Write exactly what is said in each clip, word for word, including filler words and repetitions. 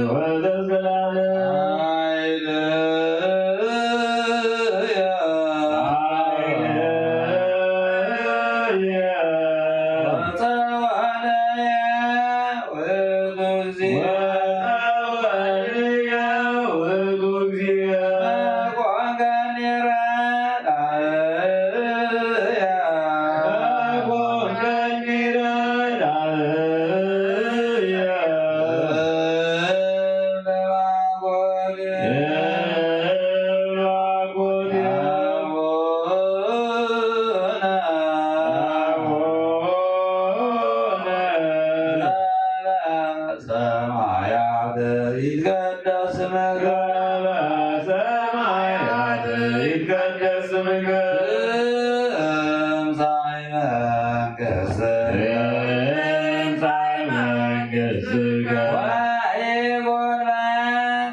ወዘእስከ ለዓለም። ሃሌሉያ። ሃሌሉያ። ወጸዋዕየ ውእቱ እግዚእ። ወጸዋዕየ ውእቱ እግዚእ። መኮንከኒ ረዳእየ። መኮንከኒ ረዳእየ። እም ለባኮት። እም ለባኮት። አቡነ። አቡነ። ሰማያት ይትቀደስ ስምከ። በሰማያት ይትቀደስ ስምከ። ትምጻእ መንግስትከ። ትምጻእ መንግስትከ። ወይኩን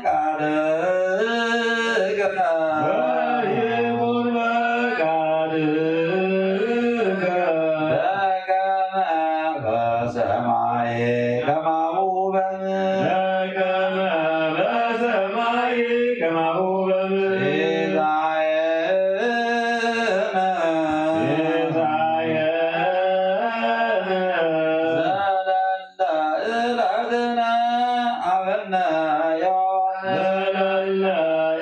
ፈቃድከ። ወይኩን ፈቃድከ። በከመ በሰማይ ከማሁ በምድር። በከመ በሰማይ ከማሁ በምድር። ሲሳየነ። ሲሳየነ። ዘለለ ዕለትነ ሀበነ ዮም። ዘለለ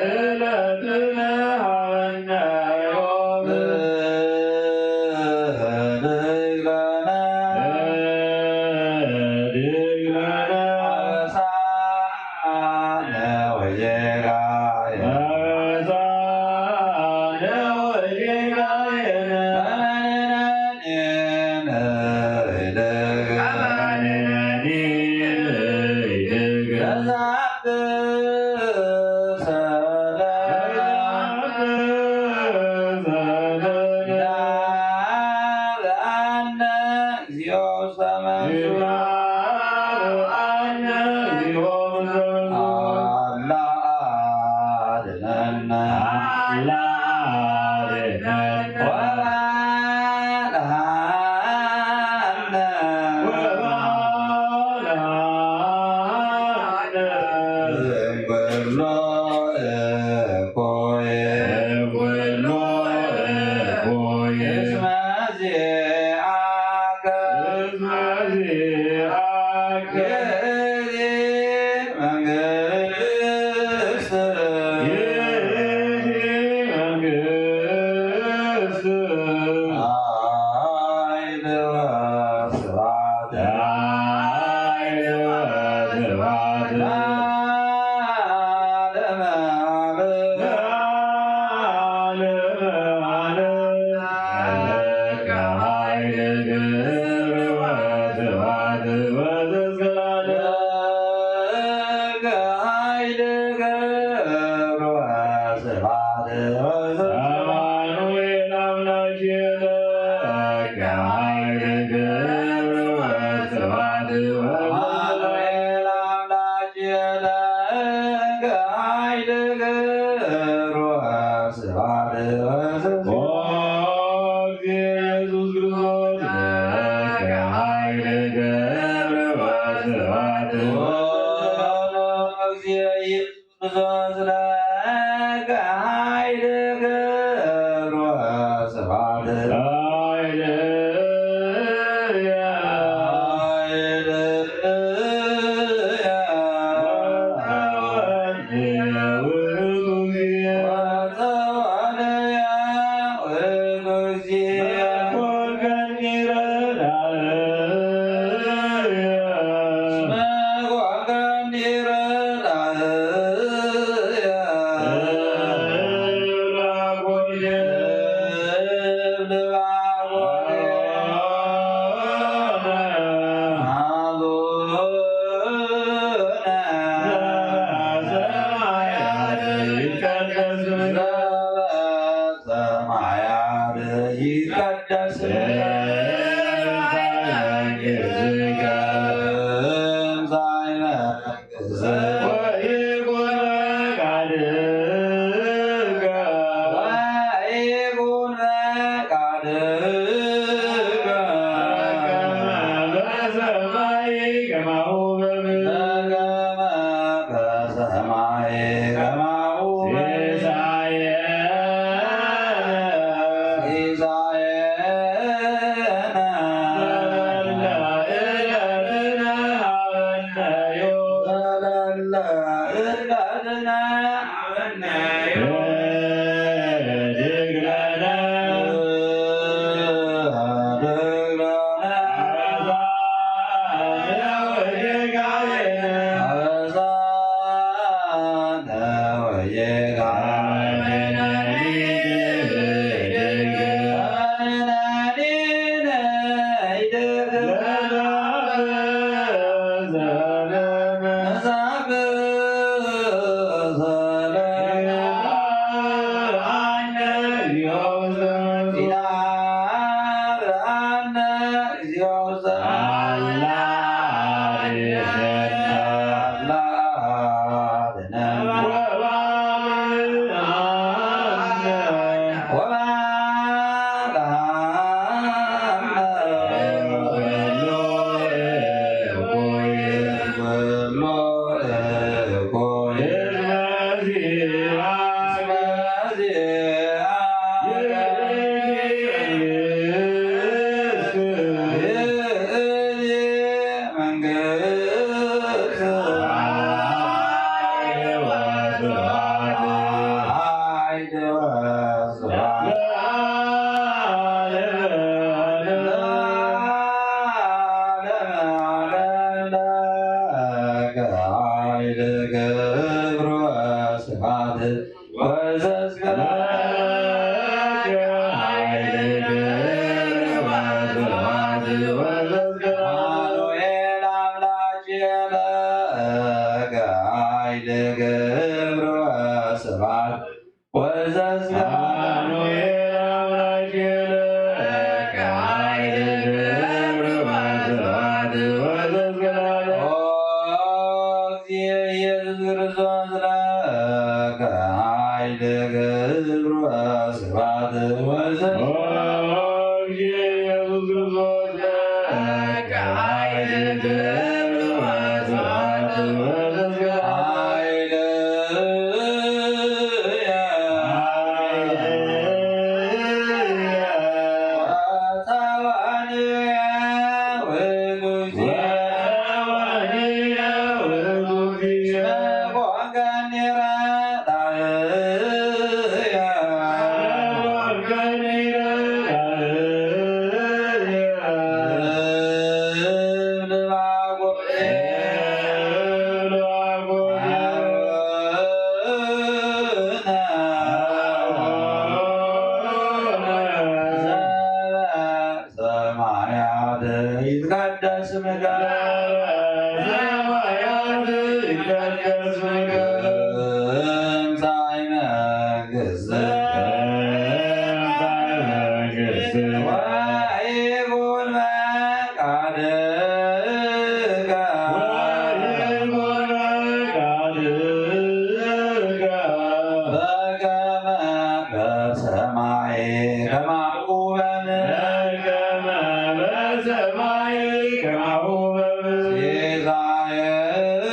ዕለትነ ሀበነ ዮም። ህድግ ለነ። ህድግ ለነ። አበሳነ ወጌጋየነ። አበሳነ ወጌጋየነ። ከመ ንሕነኒ ንህድግ። ከመ ንሕነኒ ንህድግ። ለዘ እምኩሉ እኩይ። እምኩሉ እኩይ። እስመ ዚአከ። እስመ ዚአከ። ይእቲ መንግስት። ይእቲ መንግስት። ኃይል ወስብሐት። ኃይል ወስብሐት። ለዓለመ ዓለም። ለዓለመ ዓለም። ለከ ኃይል ክብር ወስብሐት ወዘእስከ ለዓለም። ለከ ኃይል ክብር ወስብሐት ወዘእስከ ለዓለም። አማኑኤል አምላኬ ለከ ኃይል ክብር ወስብሐት ወዘእስከ ለዓለም። አማኑኤል አምላኬ ለከ ኃይል ክብር ወስብሐት ወዘእስከ ለዓለም። ኦ እግዚእ ኢየሱስ ክርስቶስ ለከ ኃይል ክብር ወስብሐት ወዘእስከ ለዓለም። ኦ እግዚእ ኢየሱስ ለከ ኃይል ክብር ወስብሐት። ኃይል ኃይል ወተወልደ ውእቱ እግዚእ። ወተወልደ ውእቱ እግዚእ። መኮንከኒ ረዳእየ። መኮንከኒ ረዳእየ። እብለ አቡነ። አቡነ። ዘበሰማያት ይትቀደስ ስምከ። ዘበሰማያት ይትቀደስ ስምከ። ትምጻእ መንግስትከ። ወይኩን ፈቃድከ። ወይኩን ፈቃድከ። በከመ በሰማይ ከማሁ በምድር። በከመ ከማሁ ሲሳየነ ሲሳየነ ዘለለ እርጋትነ ሀበነ ዮብ ዘለለ እርጋትነ ሀበነ ዮብ ህድግ ለነ ህድግ ለነ አበሳነ ወጌጋየነ አበሳ ሰማያት ይትቀደስ ስምከ። ሰማያት ይትቀደስ ስምከ። ትምጻእ መንግስትከ። ትምጻእ መንግስትከ። ወይኩን ፈቃድከ። ወይኩን ፈቃድከ። በከመ በሰማይ ከማሁ በምድር። በከመ በሰማይ ከማሁ በምድር። ሲሳየነ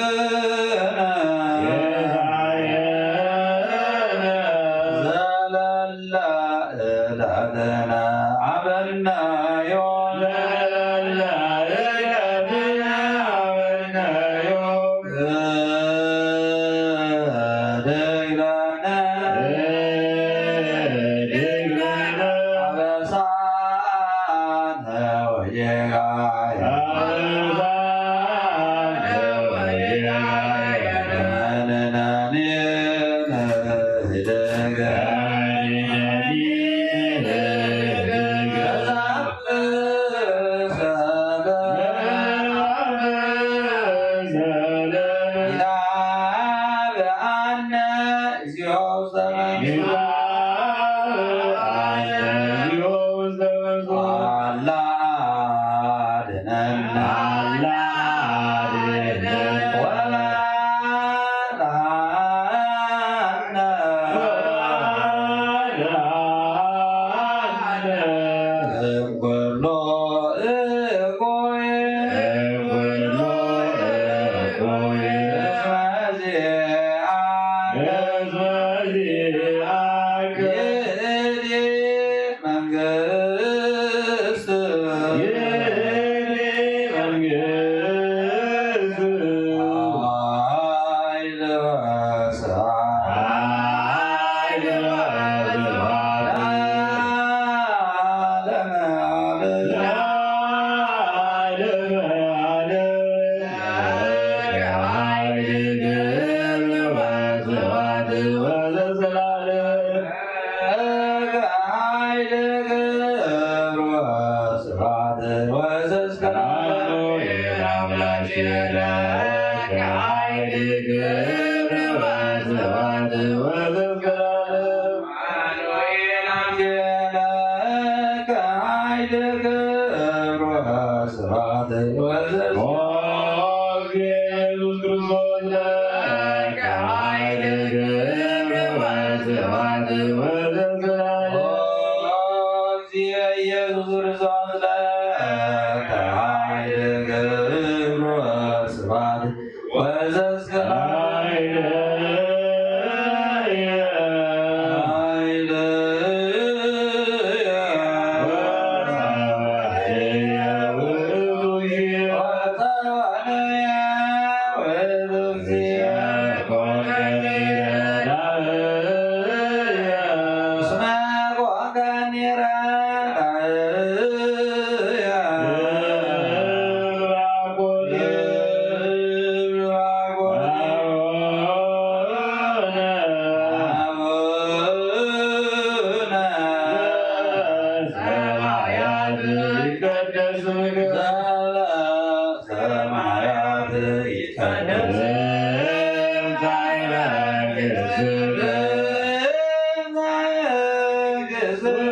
ሰማያት ይትቀደስ ስምከ።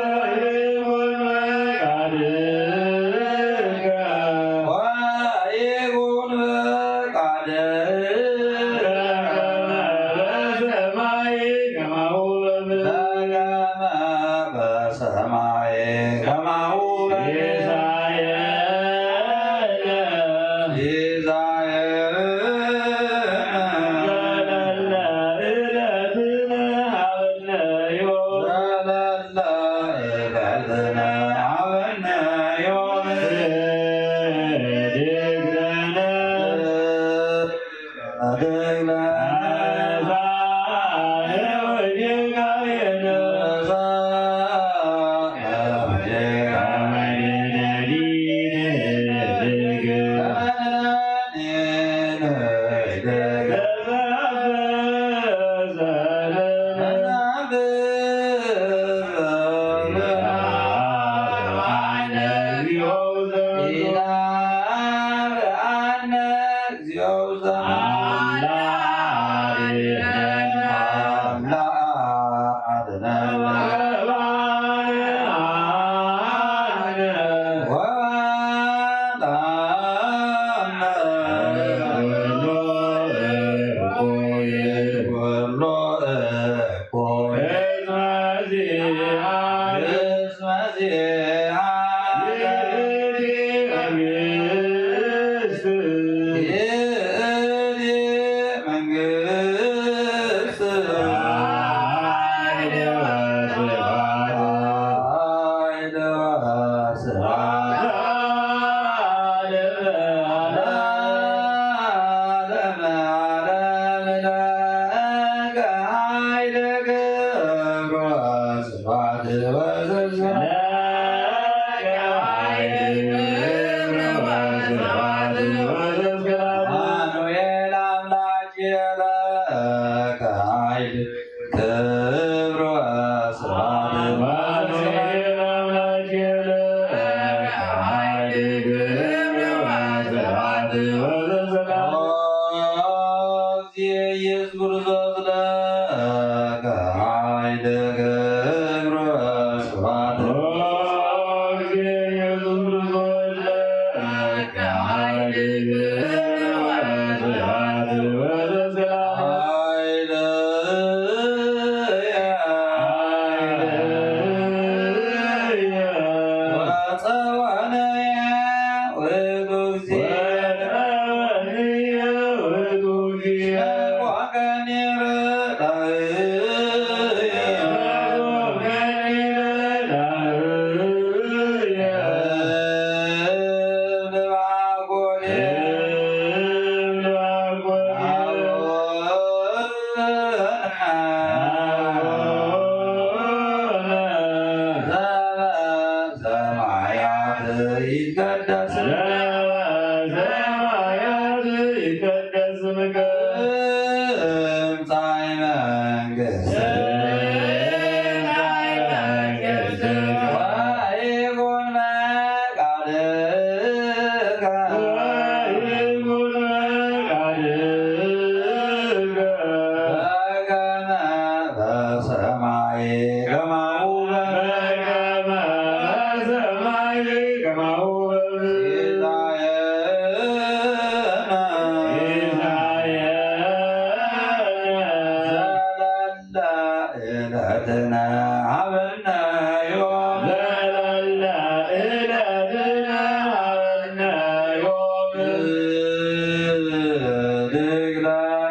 ወይኩን ፈቃድከ። ወይኩን ፈቃድከ። በከመ በሰማይ ከማሁ በምድር። በከመ በሰማይ ከማሁ በምድር። ሲሳየነ። ሲሳየነ ዘለለ ዕለትነ ሀበነ ዮም። ዘለለ ዕለትነ ሀበነ ዮም። ህድግ ለነ። አማኑኤል አምላክ ለከ ኃይል ክብር ወስብሐት። አማኑኤል አምላክ ለከ ኃይል ክብር ወስብሐት። ኦ እግዚእ ኢየሱስ ክርስቶስ ለከ ኃይል ክብር ወስብሐት። ኦ እግዚእ ኢየሱስ ክርስቶስ ለከ ኃይል ክብር ወስብሐት ወዘሰላም። ኃይል ኃይል ወጸወነ ውእቱ እግዚእ። ሰማያት ይትቀደስ። ሰማያት ይትቀደስ ስምከ። ትምጻእ መንግስትከ። ትምጻእ መንግስትከ። ወይኩን ፈቃድከ። ወይኩን ፈቃድከ። በከመ በሰማይ ከማሁ በምድር። በከመ በሰማይ ከማሁ በምድር። ሲሳየነ። ሲሳየነ። ዘለለ ዕለትነ ሀበነ ዮም። ዘለለ ዕለትነ ሀበነ ዮም። ህድግ ለነ።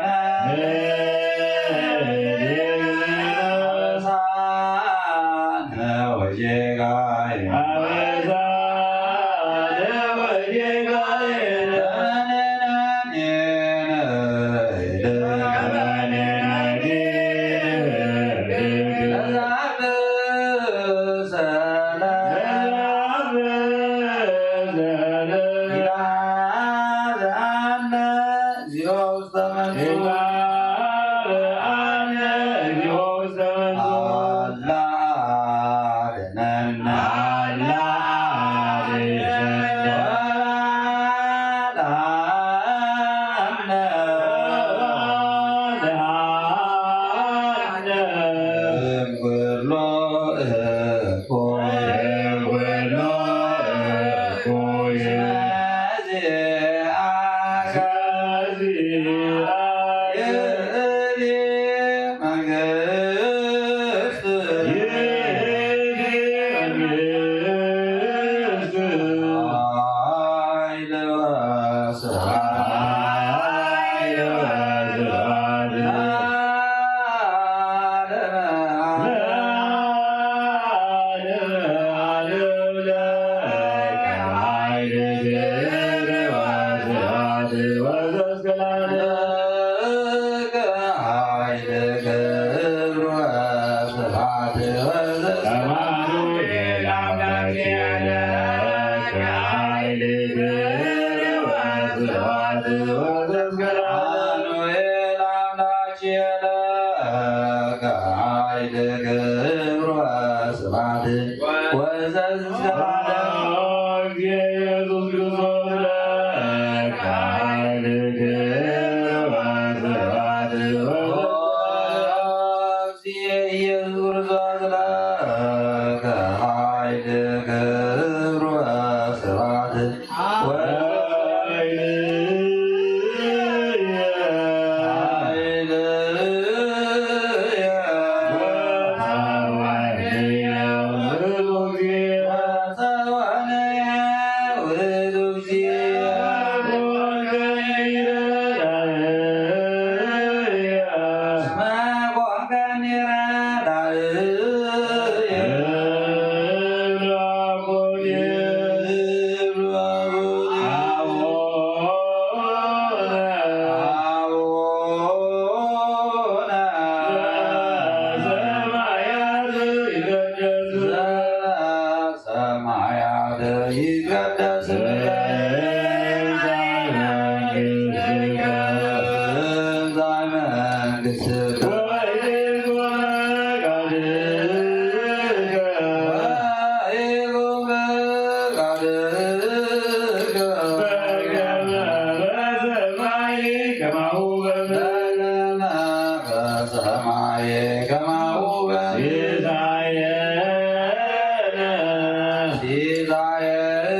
መንግስት ኃይል ወስብሐት ለከ ኃይል ክብር ወስብሐት ወዘ- አማኑኤል አምላክ ለከ ኃይል ክብር ወስብሐት ወዘ- አማኑኤል አምላክ ለከ ኃይል ክብር ወስብሐት ወዘ- ኢየሱስ ክርስቶስ ለከ ኃይል ክብር ወስብሐት ወዘ- ኢየሱስ ክርስቶስ ለከ ኃይል ክብር ወስብሐት ወዘ- ኃይል ሰማያት ይትቀደስ ስምከ ትምጻእ መንግሥትከ ወይኩን ፈቃድከ ወይኩን ፈቃድከ በከመ በሰማይ ከማሁ በምድር በሰማይ ከማሁ በምድር ሲሳየነ ሲሳየነ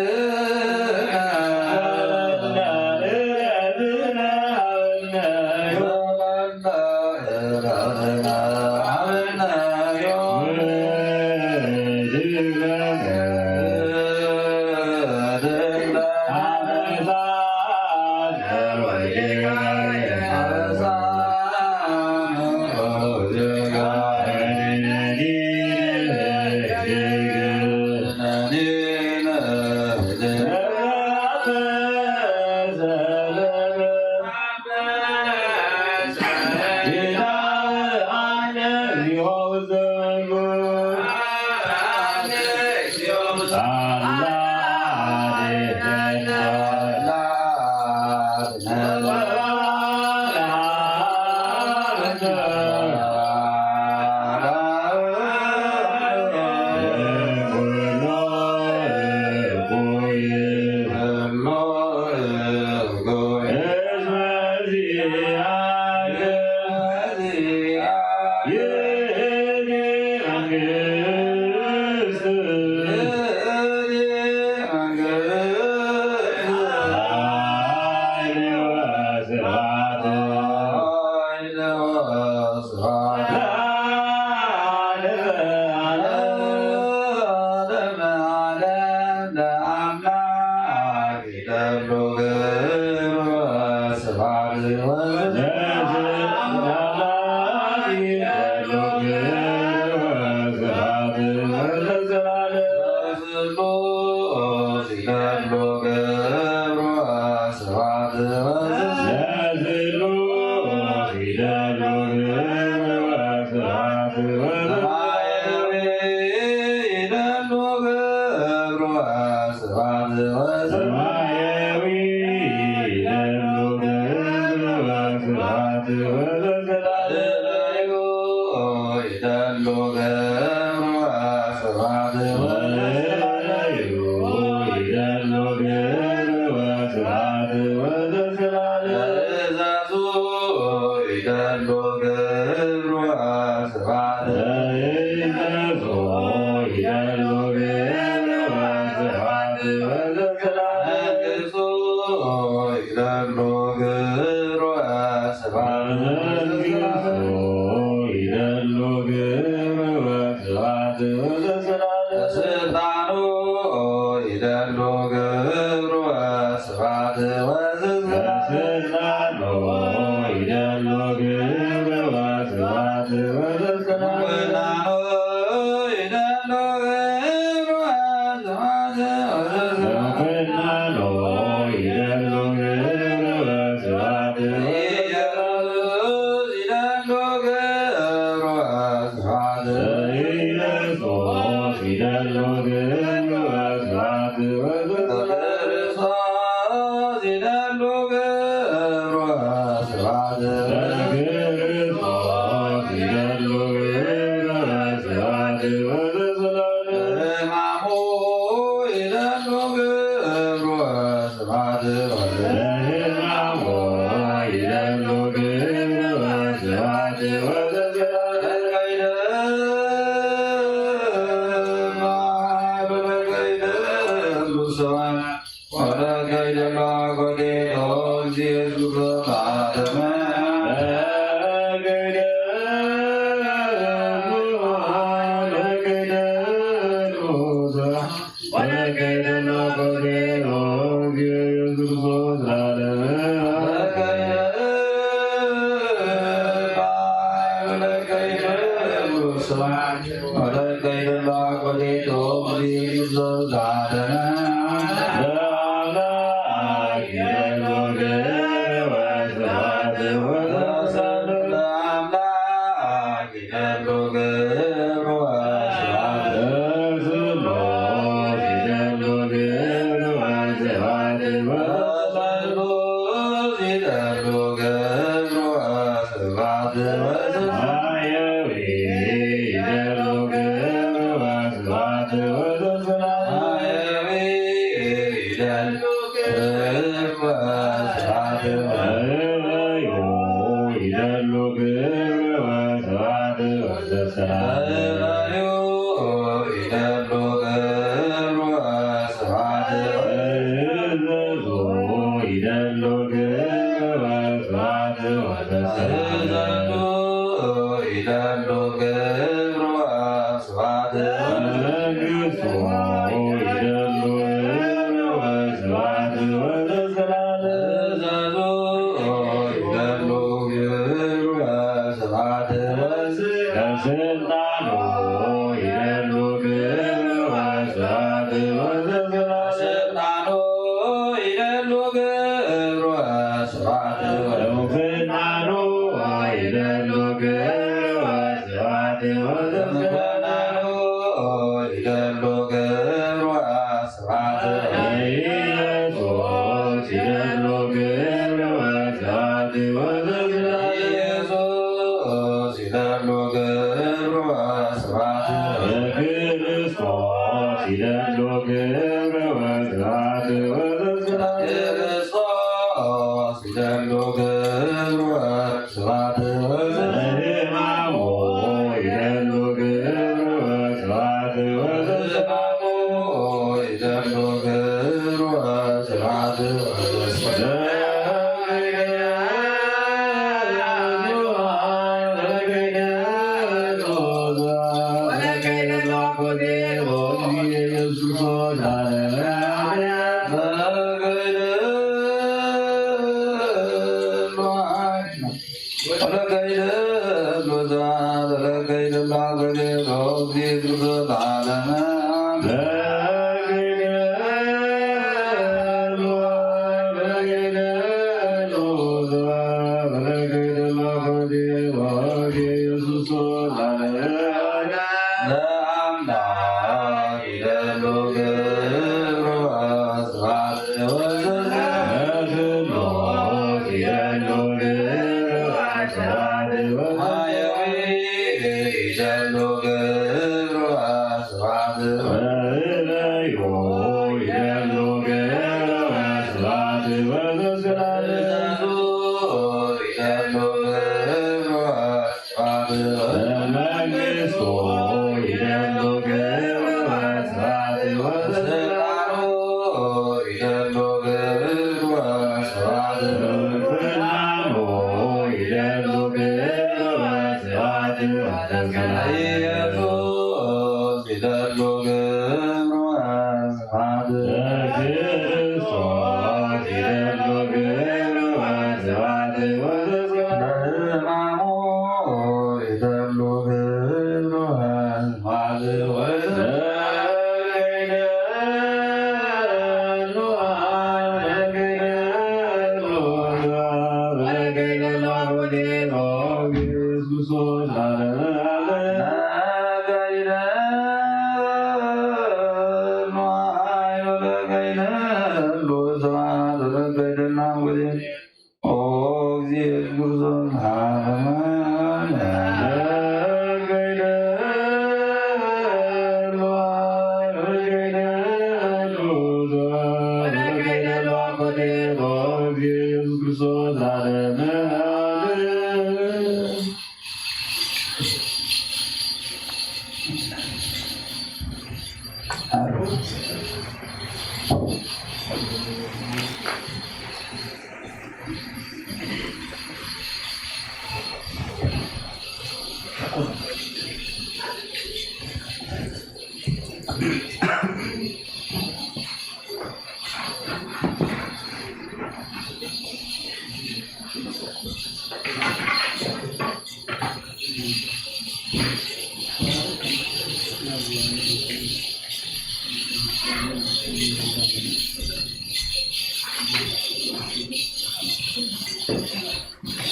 ዘለለዕለትነ ሀበነ ዘለለዕለትነ ሀበነ ዮም ወህድግ ለነ አበሳነ ወጌጋየነ አበሳነ ወጌጋየነ መንግስቱ ይደሉ ክብር ወስብሐት ወዘሰላም። ስልጣኑ ይደሉ ክብር ወስብሐት ወዘሰላም። ስልጣኑ ይደሉ ክብር ወስብሐት ወዘሰላም። ስልጣኑ ይደሉ ክብር ወስብሐት ወዘሰላም። ስልጣኑ ይደሉ ክብር ወስብሐት ወዘሰላም። ኢየሱስ ይደሉ ክብር ወስብሐት ወዘሰላም። ክርስቶስ ይደሉ ክብር ወስብሐት ወዘሰላም። ክርስቶስ ይደሉ ክብር ወስብሐት ወዘሰላም። ሕማሙ ይደሉ ክብር ወስብሐት ወዘሰላም። ሕማሙ ይደሉ ክብር ወስብሐት ወዘሰላም።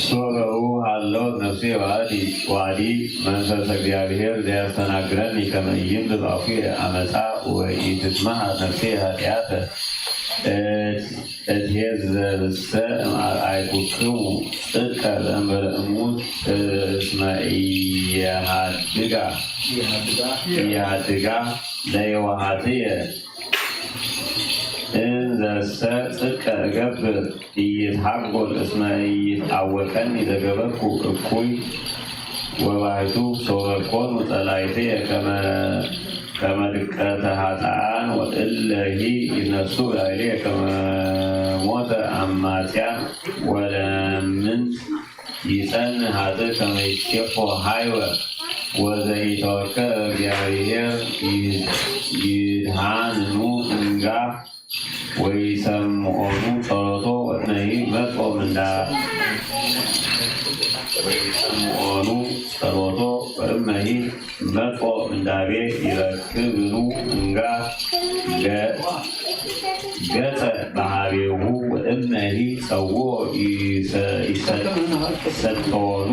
ሶበ ሀሎ ነፍሴ ወአዲ፣ ወአዲ መንፈሰ እግዚአብሔር ዘያስተናግረኒ ከመ ኢይንብብ አፉየ አመፃ ወኢትትመሃር ነፍሴ ኃጢአተ። እት-፣ እትዔዘዝሰ እምአርአይኩክሙ ጽድቀ ዘእንበለ እሙት እስመ ኢየሃድጋ፣ ኢየሃድጋ ለየዋሃትየ። እንዘሰ ጽድቀ እገብር ኢይትሐጎል እስመ ኢይትአወቀኒ ዘገበርኩ እኩይ። ወባሕቱ ሶበ ኮኑ ጸላኢትየ ከመ፣ ከመ ድቀተ ኃጥኣን ወእለሂ ይትነስኡ ላዕሌየ ከመ ሞተ አማጽያን ወለምንት ይጸንዕ ኃጥእ ከመ ይትኬፎ ሀይወ ወዘኢተወከለ እግዚአብሔር ይድኃንኑ እንጋ ወይሰምዖኑ ጸሎቶ ወእመሂ መጽኦ ምንዳ-፣ ወይሰምዖኑ ጸሎቶ ወእመሂ መጽኦ ምንዳቤ ይረክብኑ እንጋ ገ-፣ ገጸ በሀቤሁ ወእመሂ ጸውኦ ይሰ-፣ ይሰ-፣ ይሰጥኦኑ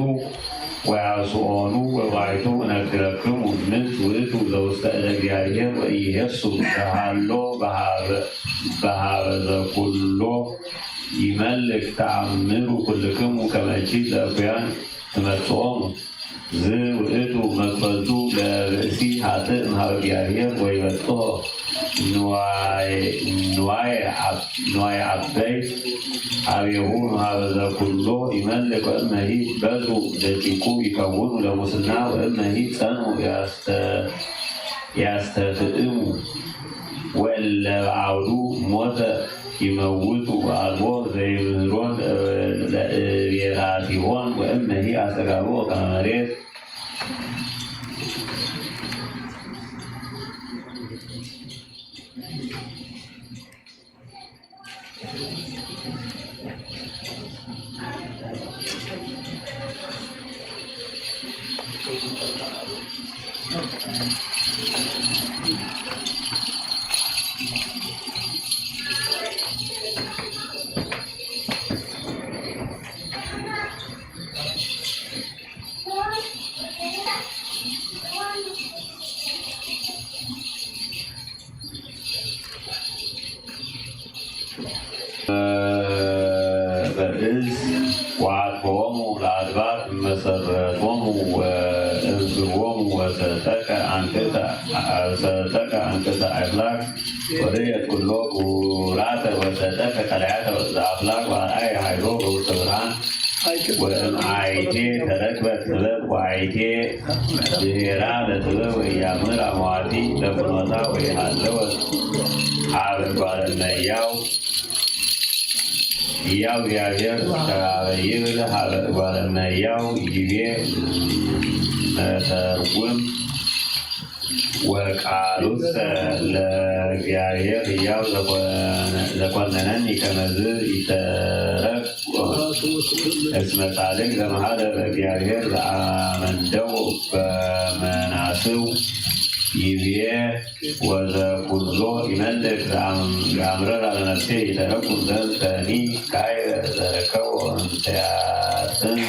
ወያውስኦኑ። ወባይቱ እነግረክሙ ምንት ውእቱ ዘውስተ እደ እግዚአብሔር ወኢይሄሱ ዘሃሎ በሀበ፣ በሀበ ዘኩሎ ይመልክ ተአምሩ ኩልክሙ ከመ እኪት ለእኩያን ትመጽኦሙ። ዝውእቱ መክፈልቱ ለብእሲ ሀጥእ እምሃበ እግዚአብሔር ወይበጽሖ ንዋየ፣ ንዋየ አብ-፣ ንዋየ አበይ ሀቤሁ እምሃበ ዘኩሎ ይመልክ ወእመሂ በዙ ደቂቁ ይከውኑ ለሙስና ወእመሂ ጸንኡ ያስተ-፣ ያስተፍእሙ ወእለ በዐውዱ ሞተ ይመውቱ ወአልቦ ዘይምህሮን ለእቤራቲሆን ወእመሂ አስተጋብኦ ከመ መሬት። በእዝ ወአጥፍኦሙ ለአድባር እመሰረቶሙ ወእንስቦሙ ወሰጠቀ አንቅተ፣ ሰጠቀ አንቅተ አፍላግ ወርእየ ኩሎ ክቡራተ ወሰጠቀ ቀላያተ ዘአፍላግ ወአርአየ ኃይሎ በውስተ ብርሃን። ወእምአይቴ ተረክበት ጥበብ ወአይቴ ብሔራ ለጥበብ ወኢያእምር አመዋቲ ለፍኖታ ወኢሃለወት ሀበ ጓለ እመሕያው። ሕያው እግዚአብሔር ሀበ ይብል ሀበ እጓለ እመሕያው ይቤ መተርጉም ወቃሉሰ ለእግዚአብሔር ሕያው ዘኮነ-፣ ዘኮነነኒ ከመዝ ኢተረፍ እስመ ጻድቅ ዘመሃለ በእግዚአብሔር ዘአመንደው በመናስው ይቤ ወዘኩሎ ይመልክ ዘአም-፣ ዘአምረራ ለነፍሴ ይተረጉም ዘንተኒ ካይበ ዘረከቦ እንተ ያጥን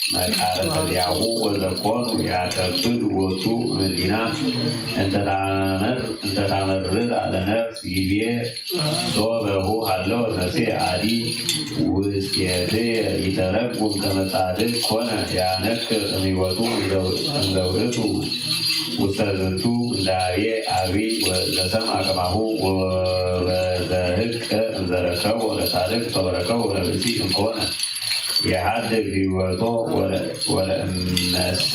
መቃረ ተዚያሁ ወዘኮኑ ያከብድ ወቱ እምሊና እንተ ታመር-፣ እንተ ታመርር ለነፍስ ይቤ ሶበሁ ሀለወ ነፍሴ አዲ ውስቴትየ ይተረጉም ከመ ጻድቅ ኮነ ያነክር እምሕይወቱ እንዘ ውእቱ ውስተ ዝንቱ እንዳቤ አቢ ዘሰምዐ ከማሁ ወበዘህቅ እንዘረከቦ ለጻድቅ ሶበ ረከቦ ለብእሲ እንኮነ የሀድግ ሕይወቶ ወለ-፣ ወለእመሰ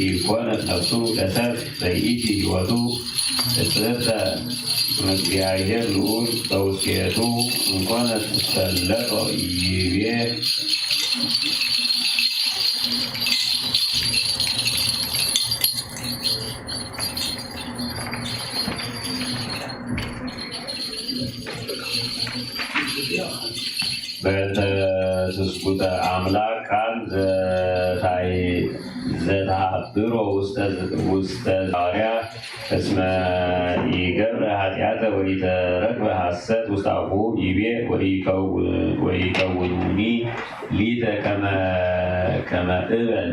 ኢኮነት ነፍሱ ለሰብ በይእቲ ሕይወቱ እጽእተ እምእግዚአብሔር ልዑል ዘውስቴቱ እንኮነ ትሰለጦ ይቤ በእንተ ትስጉተ አምላክ ቃል ዘታይ-፣ ዘተሃብሮ ውስተ፣ ውስተ ሐዋርያ እስመ ኢገብረ ኃጢአተ ወኢተረክበ ሐሰት ውስተ አፉሁ ይቤ ወኢከው-፣ ወኢከውኑኒ ሊተ ከመ፣ ከመ እበል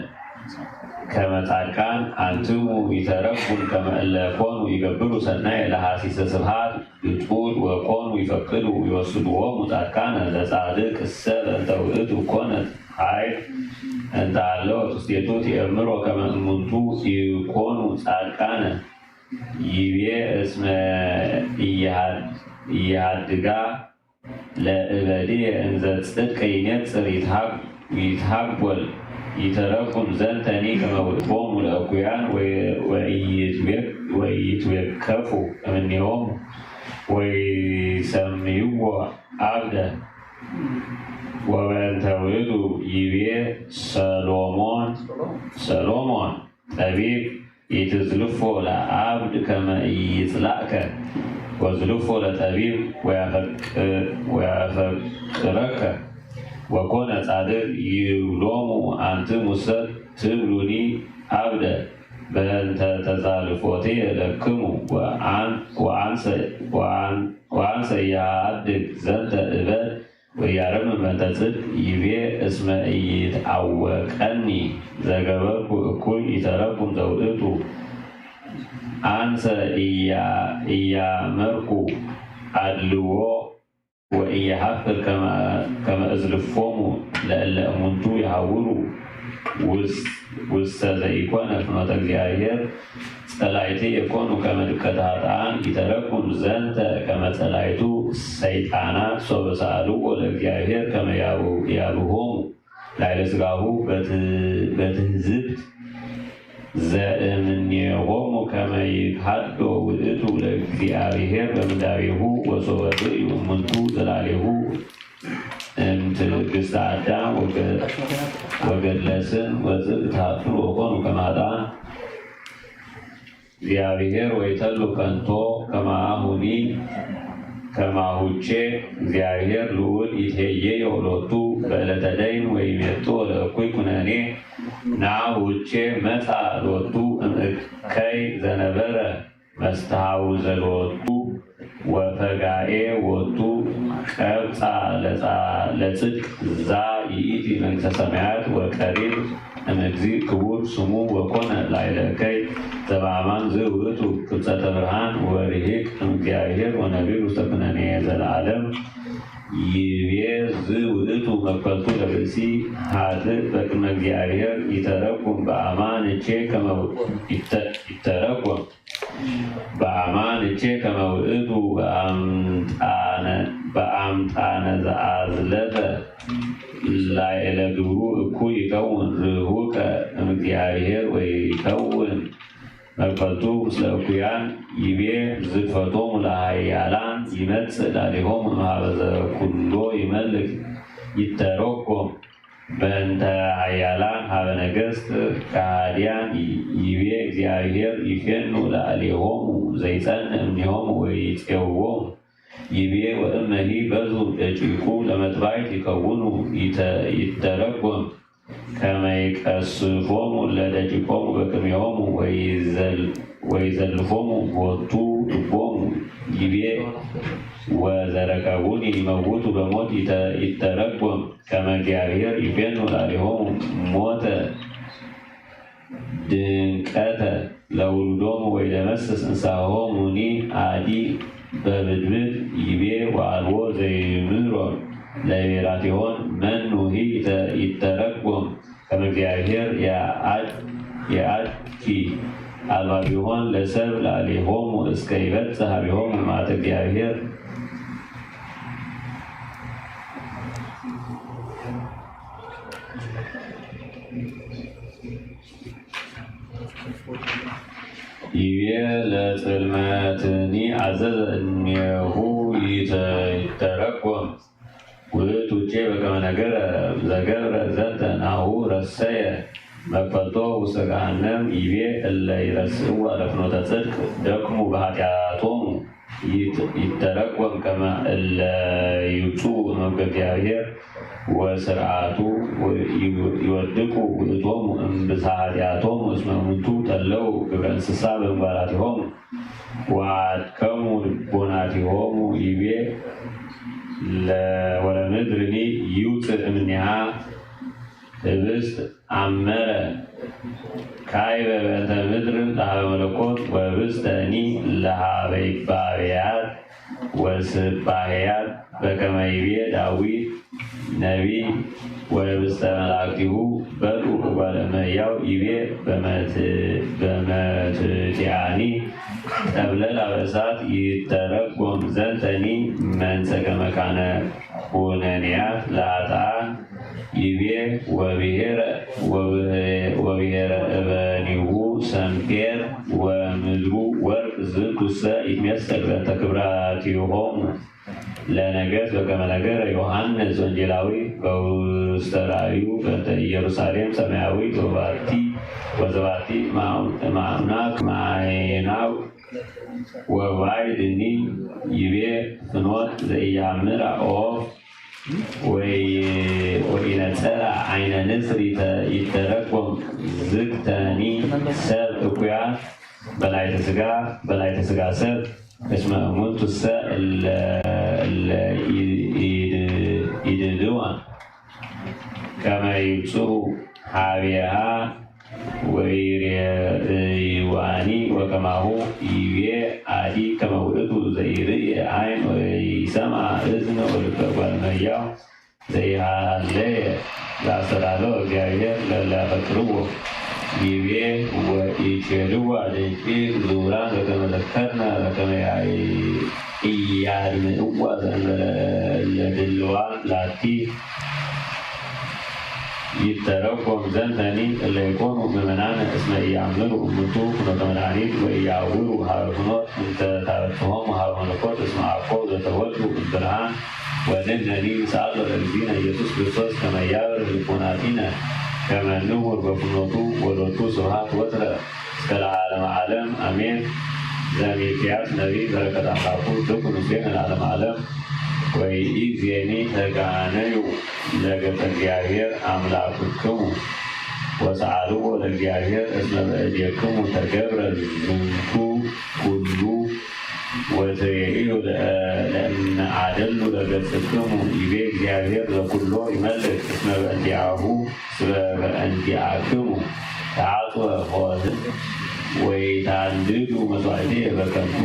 ከመ ጻድቃን አንትሙ ኢተረኩን ከመ እለ ኮኑ ይገብሩ ሰናየ ለሐሲሰ ስብሐት ብጡል ወኮኑ ይፈቅዱ ይወስድዎሙ ጻድቃነ ለጻድቅ እሰ በእንተ ውእቱ ኮነት ኃይል እንተ አለወት ውስቴቱ ትእምሮ ከመ እሙንቱ ኢኮኑ ጻድቃነ ይቤ እስመ ኢይሃድ-፣ ኢይሃድጋ ለእበድየ እንዘ ጽድቅ ይነጽር ይትሃግ-፣ ይትሃጎል ይተረጉም ዘንተኒ ከመ ውእቶሙ ለእኩያን ወ-፣ ወኢይትዌክ-፣ ወኢይትዌከፉ እምኔሆሙ ወይሰምይዎ አብደ ወበእንተ ውእቱ ይቤ ሰሎሞን፣ ሰሎሞን ጠቢብ ኢትዝልፎ ለአብድ ከመ ኢይጽላእከ ወዝልፎ ለጠቢብ ወያፈቅ-፣ ወያፈቅረከ ወኮነ ጻድቅ ይብሎሙ አንትሙሰ ትብሉኒ አብደ በእንተ ተዛልፎትየ ለክሙ ወአን-፣ ወአንሰ፣ ወአን-፣ ወአንሰ ኢሃድግ ዘንተ እበድ ወኢያረምም በእንተ ጽድቅ ይቤ እስመ ኢይትአወቀኒ ዘገበርኩ እኩይ ኢተረጉም ዘውእቱ አንሰ ኢያ-፣ ኢያመርኩ አድልዎ ወኢየሐፍር ከመ፣ ከመ እዝልፎሙ ለእለ እሙንቱ ይሐውሩ ውስ-፣ ውስተ ዘኢኮነ ፍኖተ እግዚአብሔር ጸላይትየ ኮኑ ከመ ድቀተ ኃጥኣን ኢተረኩም ዘንተ ከመ ጸላይቱ ሰይጣናት ሶበ ሰአልዎ ለእግዚአብሔር ከመ ያብ-፣ ያብሆሙ ላዕለ ሥጋሁ በት-፣ በትሕዝብት ዘእምኔሆሙ ከመ ይግሃዶ ውእቱ ለእግዚአብሔር በምንዳቤሁ ወሶበ ርእዩ እሙንቱ ዘላሌሁ እምትዕግስተ አዳም ወገ-፣ ወገድለ ስን ወጽድቅ ተሐፍር ወኮኑ ከመ ኃጥኣን እግዚአብሔር ወይተሉ ከንቶ ከማሁኒ ከማሁቼ እግዚአብሔር ልዑል ይትሄየዮ ሎቱ በዕለተ ደይን ወይሜጥኦ ለእኩይ ኩነኔ ናሁቼ መጻ ሎቱ እምእከይ ዘነበረ መስተሐውዘ ሎቱ ወፈጋኤ ዎቱ ቀብጻ ለጻ-፣ ለጽድቅ ዛ ይእቲ መንግሥተ ሰማያት ወቀሪብ እምእግዚእ ክቡር ስሙ ወኮነ ላዕለ እከይ ዘበአማን ዝውእቱ ክብጸተ ብርሃን ወርሂቅ እምእግዚአብሔር ወነቢር ውስተ ኩነኔ ዘለዓለም። ይቤ ዝውእቱ መክፈልቱ ለርእሲ ኃጥእ በቅድመ እግዚአብሔር ይተረጉም በአማን እቼ ከመ ይተ-፣ ይተረጎም በአማን እቼ ከመ ውእቱ በአምጣነ፣ በአምጣነ ዘአዝለፈ ላዕለ ግብሩ እኩይ ይከውን ርሁቀ እምእግዚአብሔር ወይከውን መክፈልቱ ምስለ እኩያን። ይቤ ዝግፈቶሙ ለኃያላን ይመጽእ ላዕሌሆሙ እምሃበ ዘኩሎ ይመልክ ይተረጎም በእንተ ኃያላን ሀበ ነገሥት ከሃድያን ይቤ እግዚአብሔር ይፌኑ ለእሌሆሙ ዘይጸንዕ እምኔሆሙ ወይጼውዎሙ ይቤ ወእመሂ በዙ ደቂቁ ለመጥባይት ይከውኑ ይተ- ይተረጎም ከመ ይቀስፎሙ ለደቂቆሙ በቅድሜሆሙ ወይዘል- ወይዘልፎሙ ቦቱ ልቦሙ ይቤ ወዘረከቡኒ ይመውቱ በሞት ይተ- ይተረጎም ከመ እግዚአብሔር ይፌኑ ላዕሌሆሙ ሞተ ድንቀተ ለውሉዶሙ ወይደመስስ እንሳሆሙኒ አዲ በብድብድ ይቤ ወአልቦ ዘይምሮ ለቤራቲሆን መኑ ይተ- ይተረጎም ከመ እግዚአብሔር የአድ- የአድኪ አልባቢሆን ለሰብ ላዕሌሆሙ እስከ ይበጽሕ ሀቤሆሙ መዓተ እግዚአብሔር። ይቤ ለጽልመትኒ አዘዘ እምኔሁ ይተ- ይተረጎም ውእቱ እቼ በከመ ነገረ ዘገብረ ዘንተ ናሁ ረሰየ መክፈልቶ ውስተ ገሃነም ይቤ እለ ይረስእዋ ለፍኖተ ጽድቅ ደክሙ በኃጢአቶሙ ይት- ይተረጎም ከመ እለ ይውጽኡ እምእግዚአብሔር ወስርዓቱ ይወድቁ ውእቶሙ እምብዝሃ ኃጢአቶሙ እስመ እሙንቱ ጠለው ግብረ እንስሳ በምግባራቲሆሙ ወአድከሙ ልቦናቲሆሙ ይቤ ለ- ወለምድርኒ ይውፅእ እምኔሃ ህብስት አመረ ካይበ በእንተ ምድር ለሀበ መለኮት ወህብስተኒ ለሀበ ይባቤያት ወስባሄያት በከመ ይቤ ዳዊት ነቢይ ወህብስተ መላእክቲሁ በልዑ እጓለ እመሕያው ይቤ በመት- በመትቲአኒ ጠብለላ በእሳት ይተረጎም ዘንተኒ መንሰ ከመካነ ኩነኔያት ለኃጥኣን ይቤ ወብሔረ ወብሔ- ወብሔረ እበኒሁ ሰምፔር ወምድሩ ወርቅ ዝንቱሰ ይትሜሰል በእንተ ክብራቲሆሙ ለነገሥት በከመ ነገረ ዮሐንስ ወንጌላዊ በውስተ ራእዩ በእንተ ኢየሩሳሌም ሰማያዊት ወባቲ ወዘባቲ ማእምናት ማይናው ወባይድኒ ይቤ ፍኖት ዘኢያምር ኦፍ ወይ- ወኢነጸራ አይነ ንስር ይተ- ይተረጎም ዝግተኒ ሰብ እኩያ በላይተ ሥጋ በላይተ ሥጋ ሰብ እስመ እሙንቱሰ እለ- እለ ኢድ- ኢድልዋ ከመ ይብጽሑ ሀቤሃ ወኢሬእይዋኒ ወከማሁ ይቤ አዲ ከመ ውእቱ ዘኢርእየ አይን ወኢሰምዐ እዝን ወልበ እጓለ እመሕያው ዘይሃለየ ዘአስተዳለወ እግዚአብሔር ለእለ ያፈቅርዎ ይቤ ወኢኬልዋ ደቂቅ ዝውራን በከመ ዘከርነ በከመ ኢያድምዕዋ ዘእንበለ እለ ድልዋን ላቲ ይተረጎም ዘንተኒ እለ ይኮኑ ምእመናን እስመ ኢያእምሩ እሙንቱ ፍኖተ መድኃኒት ወኢያዕውሩ ሀበ ፍኖት እንተ ታበጽሖሙ ሀበ መለኮት እስመ አኮ ዘተወልዱ እምብርሃን ወንሕነኒ ንስአሎ ለእግዚእነ ኢየሱስ ክርስቶስ ከመ ያብርህ ልቦናቲነ ከመ ንሁር በፍኖቱ ወሎቱ ስብሐት ወትረ እስከ ለዓለመ ዓለም አሜን። ዘሚልክያስ ነቢይ በረከት አምላኩ ትኩን ምስሌነ ለዓለመ ዓለም። ወይእዜኒ ተጋነዩ ለገጸ እግዚአብሔር አምላክክሙ ወሰአልዎ ለእግዚአብሔር እስመ በእዴክሙ ተገብረ ዝንቱ ኩሉ ወትሬእዩ ለእመ አደሉ ለገጽክሙ ይቤ እግዚአብሔር ዘኩሎ ይመልክ እስመ በእንቲአሁ እስመ በእንቲአክሙ ተአጽወ ኆር ወኢታንድዱ መስዋዕትየ በከንቱ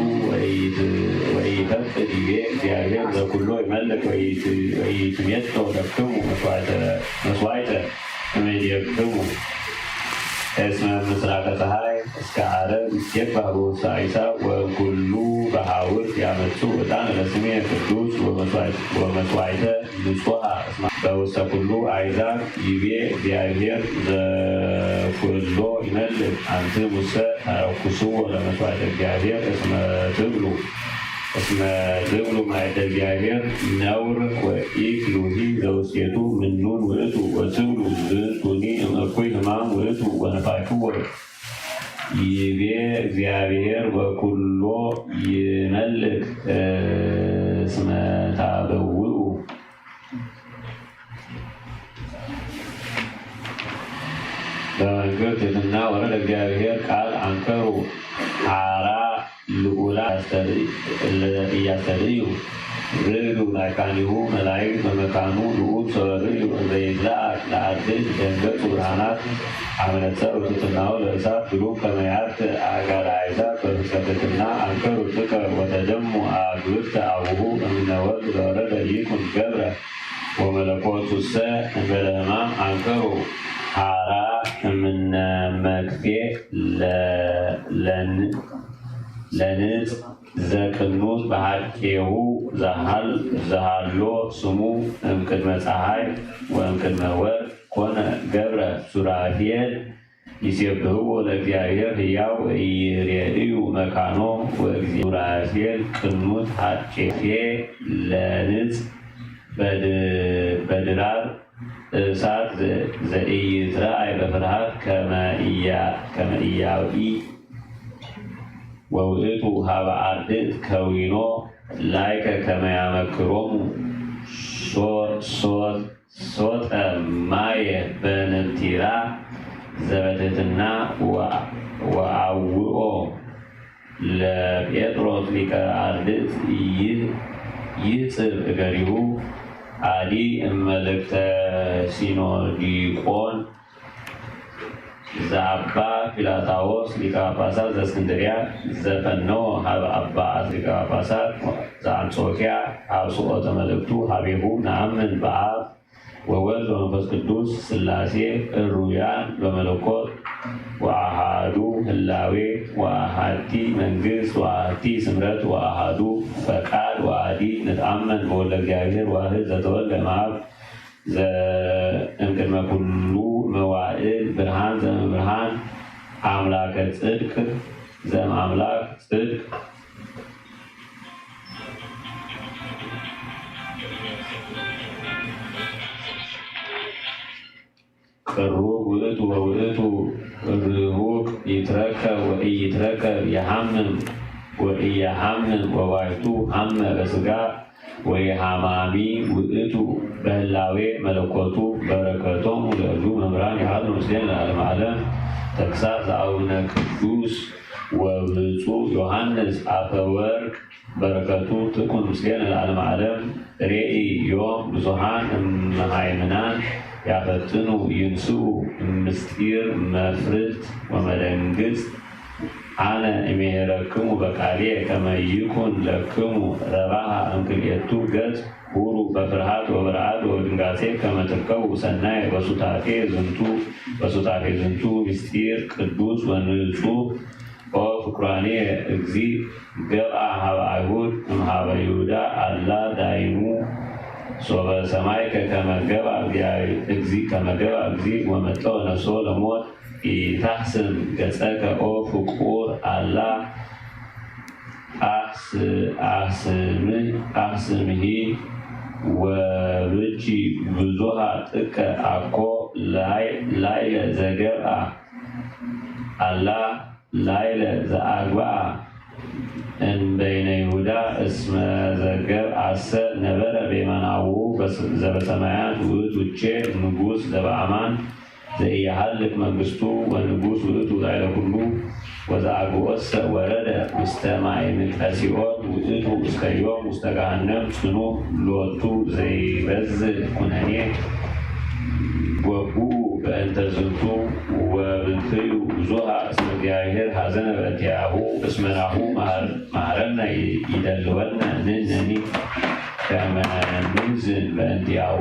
ወኢይፈቅድ ይቤ እግዚአብሔር ዘኩሎ ይመልክ ወኢይትሜጦ ለክሙ መስዋዕተ እምኔክሙ እስመ ምስራቀ ፀሐይ እስከ ዓረብ ይትሴባህ በውስተ አዕይንቲሃ ወእምኩሉ በሃውርት ያመጽኡ ዕጣነ ለስሜ ቅዱስ ወመስዋዕተ ንጹሐ እስመ በውስተ ኩሉ አሕዛብ ይቤ እግዚአብሔር ዘኩሎ ይመልክ። አንትሙሰ ታረኩስዎ ለመስዋዕተ እግዚአብሔር እስመ ትብሉ እስመ ትብሉ ማእደ እግዚአብሔር ነውር ወኢትሉሂ ዘውስቴቱ ምኑን ውእቱ ወትብሉ ዝንቱኒ እም እኩይ ሕማም ውእቱ ወነፋቅዎ ይቤ እግዚአብሔር ወኩሎ ይመልክ እስመ ታበውኡ። በመንክር ትሕትና ወረደ እግዚአብሔር ቃል አንከሩ ሐራ ልዑላ እያስተርእዩ ርዕዱ ላይካኒሁ መላእክት በመካኑ ልዑል ሰወርእዩ እንዘ ይትለአክ ለአርድእት ደንገጹ ብርሃናት አመነጸሩ ትሕትናሁ ለእሳት ግሩም ከመ ያርት አጋላይታ በፍቅረ ትሕትና አንከሩ ጥቀ ወተደሙ አግብርተ አቡሁ እምነ ወልድ ለወረደ ይኩን ገብረ ወመለኮቱሰ እምበለ ሕማም አንከሩ ሐራ እምነ መክፌ ለ- ለን- ለንጽ ዘቅኑት በሐቄሁ ዘሃል- ዘሃሎ ስሙ እምቅድመ ጸሐይ ወእምቅድመ ወርቅ ኮነ ገብረ ሱራፌል ይሴብሕዎ ለእግዚአብሔር ሕያው ወኢይሬእዩ መካኖ ወእግዚአብሔር ቅኑት ሐቄፌ ለንጽ በድ- በድራር እሳት ዘ- ዘኢይትረአይ በፍርሃት ከመ ኢያ- ከመ ኢያውኢ ወውእቱ ሀበ አርድእት ከዊኖ ላይከ ከመ ያመክሮሙ ሶ- ሶ- ሶጠ ማየ በንብቲራ ዘበትሕትና ወአውኦ ለጴጥሮስ ሊቀ አርድእት ይህ- ይህጽብ እገሪሁ። አዲ እመልእክተ ሲኖዲቆን ዘአባ ፊላታዎስ ሊቀ ጳጳሳት ዘእስክንድርያ ዘፈነወ ሀበ አባ አስ ሊቀ ጳጳሳት ዘአንጾኪያ ሀብ ስኦተ መልእክቱ ሀቤሁ ነአምን በአብ ወወልድ ወመንፈስ ቅዱስ ሥላሴ እሩያን በመለኮት ወአሃዱ ህላዌ ወአሃቲ መንግስት ወአሃቲ ስምረት ወአሃዱ ፈቃድ ወአዲ ንትአመን በወልደ እግዚአብሔር ዋህድ ዘተወልደ እምአብ ዘእምቅድመ ኩሉ መዋእል ብርሃን ዘእምብርሃን አምላከ ጽድቅ ዘእምአምላክ ጽድቅ ቅሩብ ውእቱ ወውእቱ ርሁቅ ይትረከብ ወኢይትረከብ፣ የሐምም ወኢየሐምም፣ ወባይቱ ሐመ በሥጋ ወየሐማሚ ውእቱ በህላዌ መለኮቱ። በረከቶሙ ለእሉ መምህራን ይሃሉ ምስሌነ ለዓለመ ዓለም። ተግሳጽ ዘአቡነ ቅዱስ ወብፁዕ ዮሐንስ አፈወርቅ በረከቱ ትኩን ምስሌነ ለዓለመ ዓለም። ሬኢ ዮም ብዙኃን እምሃይምናን ያፈጥኑ ይንስኡ እምስጢር መፍርት ወመደንግጽ። አነ እምሄረክሙ በቃልየ ከመ ይኩን ለክሙ ረብሃ እምክልኤቱ ገጽ። ሁሩ በፍርሃት ወበርዓድ ወበድንጋጼ ከመ ትርከቡ ሰናየ በሱታፌ ዝንቱ፣ በሱታፌ ዝንቱ ምስጢር ቅዱስ ወንጹሕ። ኦ ፍቁራንየ እግዚእ ገብአ ሀበ አይሁድ እምሀበ ይሁዳ አላ ዳይሙ ሶበ ሰማይከ ከመ ገብአ እግዚእ፣ ከመ ገብአ እግዚእ ወመጠወ ነፍሶ ለሞት። ኢታሕስም ገጸከ ኦ ፍቁር አላ አሕስ-፣ አሕስምህ፣ አሕስምሂ ወብኪ ብዙሃ ጥቀ አኮ ላይ-፣ ላይለ ዘገብአ አላ ላይለ ዘአግብአ እምበይነ ይሁዳ እስመ ዘገብአሰ ነበረ በየማነ አቡሁ ዘበሰማያት ውእቱ ቼ ንጉሥ ዘበአማን ዘኢያሃልክ መንግስቱ ወንጉስ ውእቱ ላዕለ ኩሉ። ወዘአግቦሰ ወረደ ውስተ ማዕምቀ ሲኦል ውእቱ እስከ ዮም ውስተ ገሃነም ጽኑዕ ሎቱ ዘይበዝህ ኩነኔ። ወቡኡ በእንተ ዝንቱ ወብክዩ ብዙሃ እስመ እግዚአብሔር ሐዘነ በእንቲአሁ እስመ ናሁ መሐር-፣ መሐረነ ይደልወነ ንሕነኒ ከመ ንሕዝን በእንቲአሁ።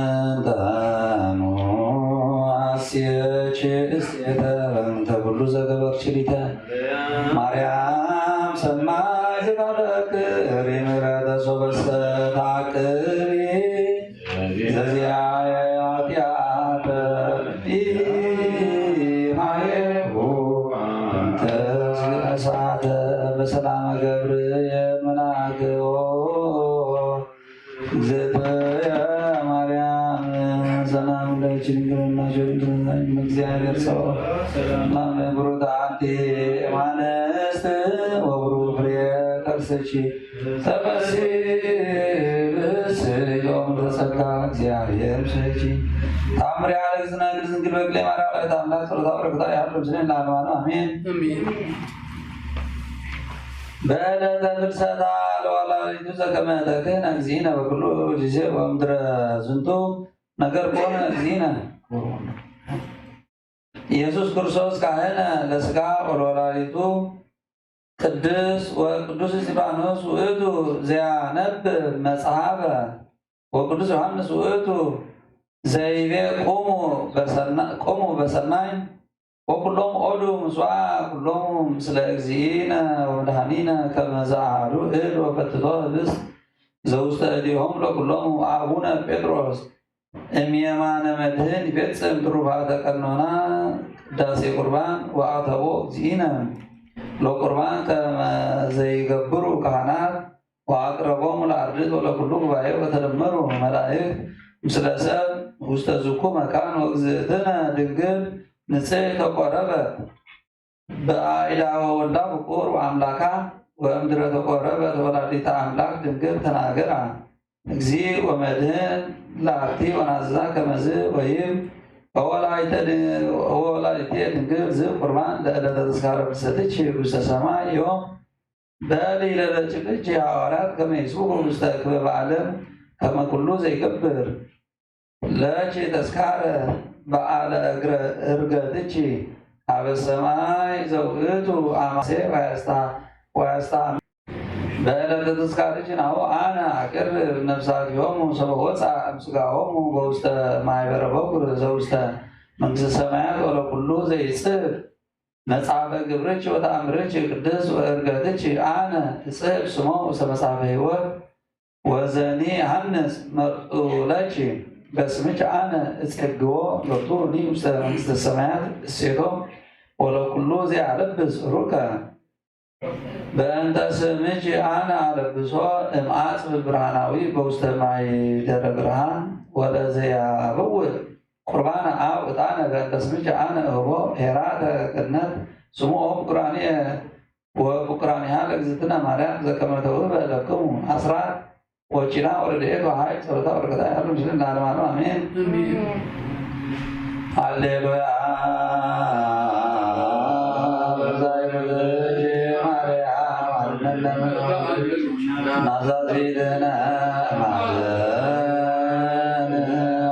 ምንተኑ አስየች እሴተ እንተ ኩሉ ዘገበርኪ ሊተ ማርያም ሰናይ ዘታደክሪ ምሕረተ ሶበሰ ታቅቢ ዘዚአየ ኃጢአተ ኢሃየሁ እንተ እሳተ በሰላመ ገብርኤል መልአክ ኦ እግዝእትየ ማርያም ሰላም ለኪ ድንግል ሆይ ድንግል ነሽ፣ እግዚአብሔር ሰው ሰላም ብሩክ አንቲ እማንስት ወብሩክ ፍሬ ከርስኪ ተፈሲ ብስዮም ተጸጋ እግዚአብሔር ምስሌኪ። ታምሪ ያለ ግዝና ግዝን ግልበ ግሌ ማራ ላይ ታምራት ጸሎታ በረከታ ያለው ምስሌን ለዓለማኑ አሜን። አሜን። በዕለተ ፍልሰታ ለወላዲቱ ዘከመ ተክህነ እግዚእነ በኩሉ ጊዜ ወምድረ ዝንቱ ነገር ኮነ እግዚእነ። ኢየሱስ ክርስቶስ ካህነ ለስጋ ወለወላዲቱ ቅዱስ ወቅዱስ እስጢፋኖስ ውእቱ ዘያነብብ መጽሐፈ ወቅዱስ ዮሐንስ ውእቱ ዘይቤ ቁሙ በሰና-፣ ቁሙ በሰናይ ወኩሎም ኦዱ ምስዋ ኩሎም ምስለ እግዚእነ ወመድኃኒነ ከመ ዘአሐዱ እድ ወፈትቶ ህብስት ዘውስተ እዴሆሙ ለኩሎሙ አቡነ ጴጥሮስ እምየማነ መድህን ይፌጽም ትሩፋተ ቀኖና ቅዳሴ ቁርባን ወአተቦ እግዚእነ ለቁርባን ከመ ዘይገብሩ ካህናት ወአቅረቦሙ ለአርድእት ወለኩሉ ጉባኤ ወተደመሩ መላእክት ምስለ ሰብ ውስተ ዝኩ መካን ወእግዝእትነ ድንግል ንጽሕት ተቆረበት በአእዳወ ወልዳ ፍቁር ወአምላካ ወእምድረ ተቆረበት ወላዲተ አምላክ ድንግል ተናገራ እግዚእ ወመድህን ላቲ ወናዝዛ ከመዝ ወይም ወወላዲተ ድን-፣ ወወላዲተ ድንግል ዝብ ቁርባን ለዕለተ ተስካረ ፍልሰትኪ ውስተ ሰማይ ዮም በሊ ለለጭቅጭ ሐዋርያት ከመ ይስብኩ ውስተ ክበበ ዓለም ከመ ኩሉ ዘይገብር ለኪ ተስካረ በዓለ እግረ እርገትኪ ሀበ ሰማይ ዘውእቱ አማሴ ወያስታ-፣ ወያስታ-፣ በዕለተ ተስካርኪ ናሁ አነ አቅርብ ነፍሳቲሆሙ ሰበ ወፃ እምስጋሆሙ በውስተ ማይበረ በኩር ዘውስተ መንግስተ ሰማያት ወለኩሉ ዘይጽሕፍ መጽሐፈ ግብርኪ ወተአምርኪ ቅድስት ወእርገትኪ አነ እጽሕፍ ስሞ ውስተ መጽሐፈ ሕይወት ወዘኒ ሐንስ መርጡለኪ በስምኪ አነ እጼግዎ ሎቱ ውስተ መንግስተ ሰማያት እሴቶ ወለኩሉ ዘያለብስ ሩከ በእንተ ስምኪ አነ አለብሶ እምአጽፍ ብርሃናዊ በውስተ ማይደረ ብርሃን ወለዘያበውእ ቁርባነ አብ ዕጣነ በእንተ ስምኪ አነ እህቦ ኄራተ ገነት ስሙ ኦፍ ቁራንየ ወፍቁራኒሃ ለእግዝእትነ ማርያም ዘከመ ተውህበ ለክሙ አስራት ወኪና ወረድኤት ወኃይል ጸሎታ ወበረከታ ያሉ ምስልን ለዓለመ ዓለም አሜን። አሜን። ሃሌሉያ። በዛይ ብልኪ ማርያም አድነነ ናዛዚትነ ማዘን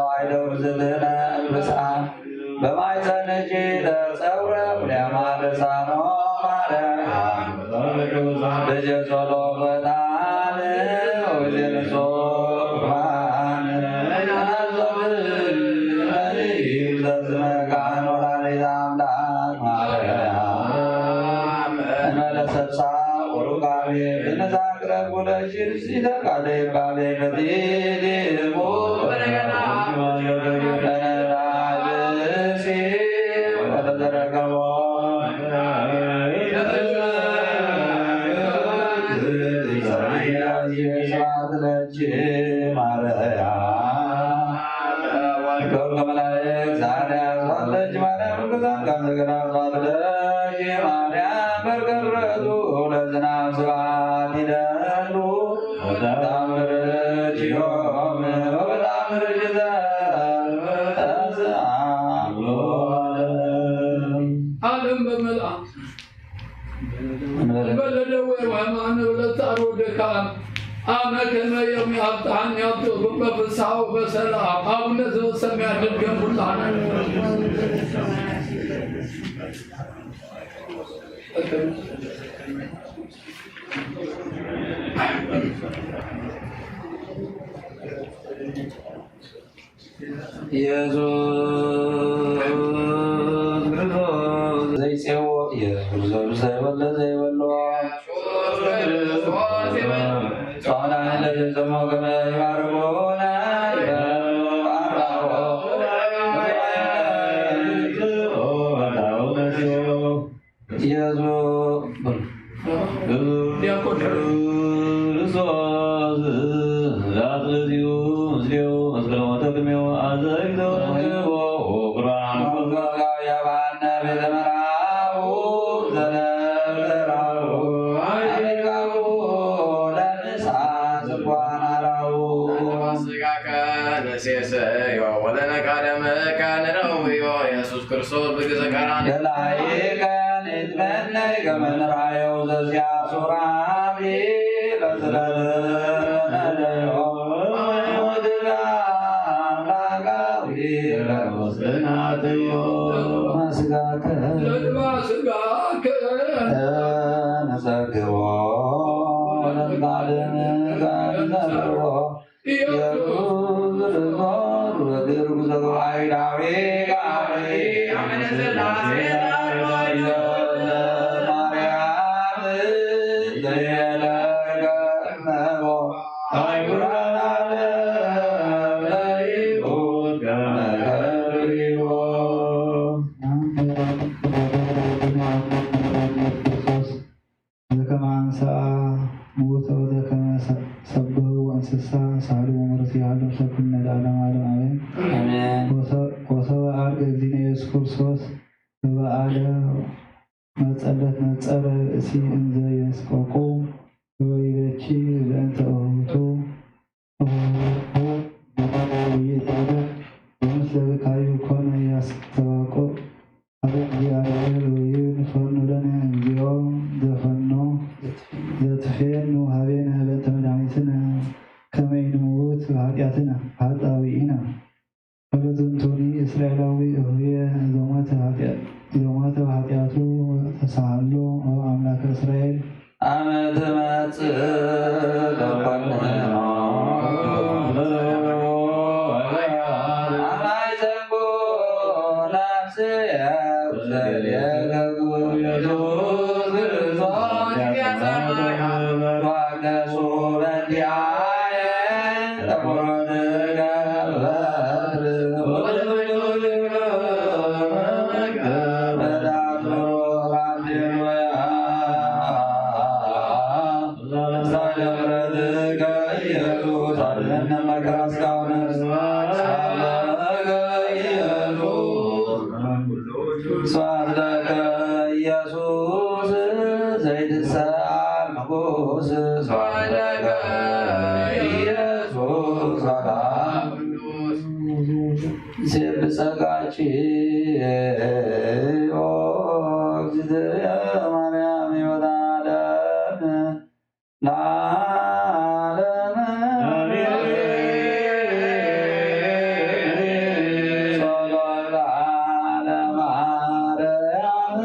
ዋይደ ውርዝትነ ብስዓን በማይጸንኪ ተጸውረ ቁሌማ ልሳኖ ማርያም ልጅ ጸሎት ወዕጣን ወልጅ ንጹሕ ቁርባን ናዞት መካን ወላዲተ አምላክ ማርያም ዓለም በመልኣ እንበለ ደዌ ወሕማም ወለተዐርቦ ድካም አመ ከመ ዮም ያብጽሐነ ያብጽሕኩም በፍስሐ ወበሰላም። አቡነ ዘበሰማያት ይድገም ሁላነ። ኢየሱስ ክርስቶስ ዘይጼዎ ኢየሱስ ክርስቶስ ዘይበለ ዘይበሎ ጾና ለዘሞ ከመ ይባርኮነ ይበሉ አራቦ ኢየሱስ ዲያቆን ክርስቶስ ዛት ለዚሁ ምስሌሁ መስከረም ወተቅድሜሁ አዘግተው ንግቦ ወቁርባን። ስጋከ ንሴሰዮ ወለነካ ደምከ ንረውዮ ኢየሱስ ክርስቶስ በግዘ ቀራንዮ። ለላይከ ንትመነይ ከመ ንርአዮ ዘዚአቱ ራብሪ ለዝለለ ነደዮ ወሞትከ አምላካዊ ለወስናትዮ። መስጋከ ለድማ ስጋከ ንጸግቦ ለድማ ደምከ ንዘርዎ። ኢየሱስ ክርስቶስ ወግር ጉዞ ኃይላዊ ቃል አመነ ሥላሴ ዳርጎ ማርያም ዘይለቀመቦ አይጉራን አለ ለይሁድ ከመከሪቦ። ዘከመ አንሥአ ሙቶ ወዘከመ ሰብሖ ወእንስሳ ሳሉ ወመርሲ ያሉ ሰኩነ ለዓለመ ዓለም አሜን። አሜን። ወሰ-፣ ወሰበ ዐርገ እግዚእነ ኢየሱስ ክርስቶስ በበዓለ መጸለት ነጸረ ብእሲ እንዘ ይንስቀቁ ወይበኪ በእንተ እሁቱ። ወምስለ ብካዩ ኮነ ያስተባቁ ሀበ እግዚአብሔር ወይን ፈኑ ለነ እግዚኦ ዘፈኖ ዘትፌኑ ሀቤነ በእንተ መድኃኒትነ ከመ ኢንሙት በኃጢአትነ ኃጣውኢነ። ወለዝንቱኒ እስራኤላዊ እሁየ ዘሞተ ኃጢአ-፣ ዘሞተ በኃጢአቱ ተሳሃሎ ኦ አምላከ እስራኤል። አመ ትመጽእ ለኮነ አማይ ዘንጎ ነፍስየ ውስተ ዲከ ኢየሱስ ክርስቶስ ተዋቀሱ በእንቲአየ። ስብሐት ለከ ኢየሱስ ዘይትሳል ንጉስ። ስብሐት ለከ ኢየሱስ። ሴብ ጸጋኪ ኦ እግዝእትየ ማርያም ሕይወት ዓለም ለዓለመ ዓለም። ጸሎተ ለማርያም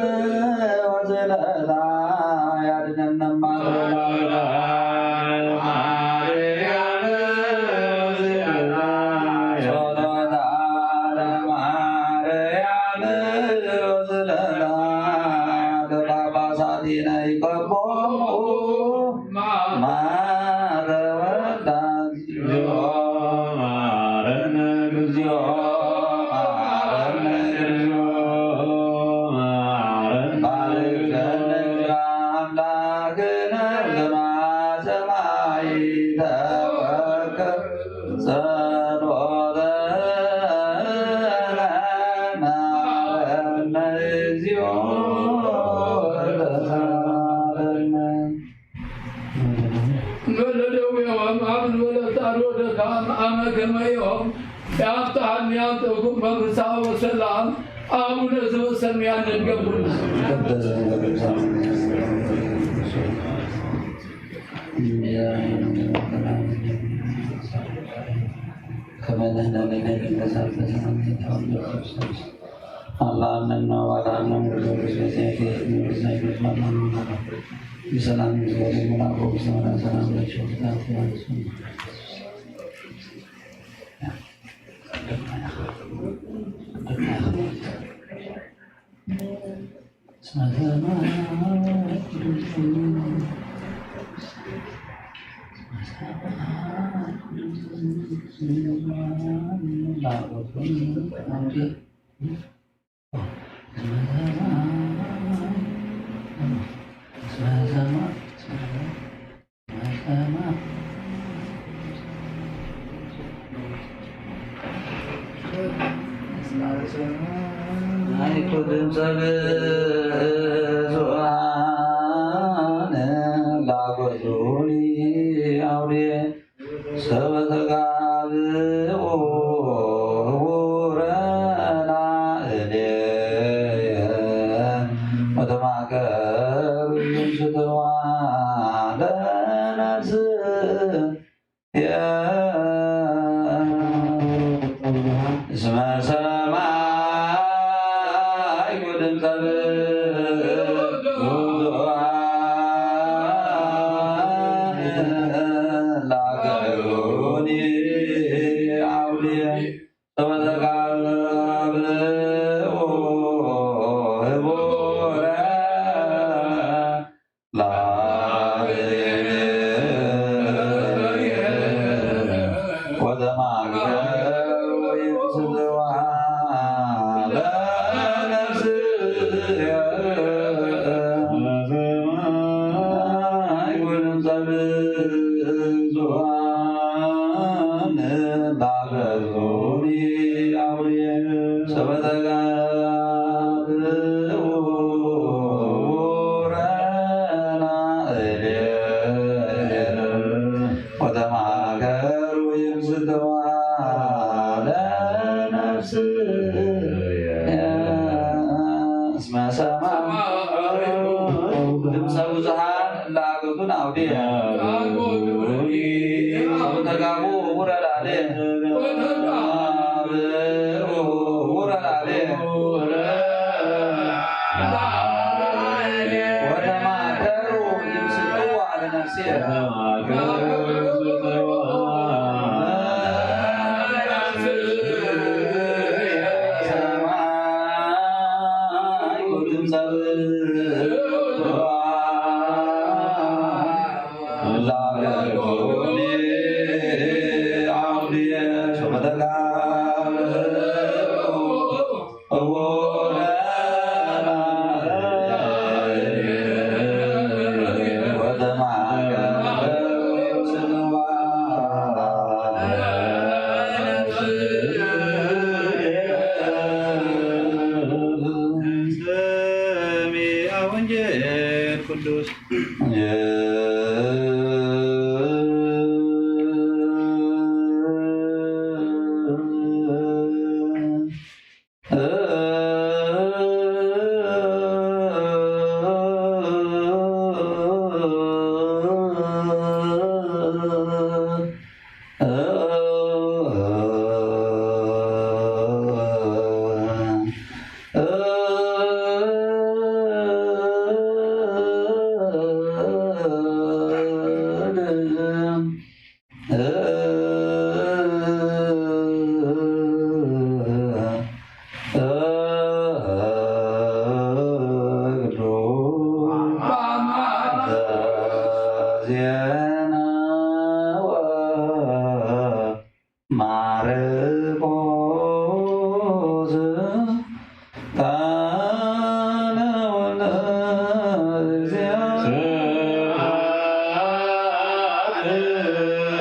ወስእለታ ያድነነ እማ። ጸሎተ ለማርያም እንበለ ደዌ ወሕማም፣ እንበለ ጸር ወድካም፣ አመ ከመ ዮም ያፍትሐኒ ያንተኩም በፍስሐ ወሰላም። አቡነ ዘበሰማያት ንድገም ኩሉ።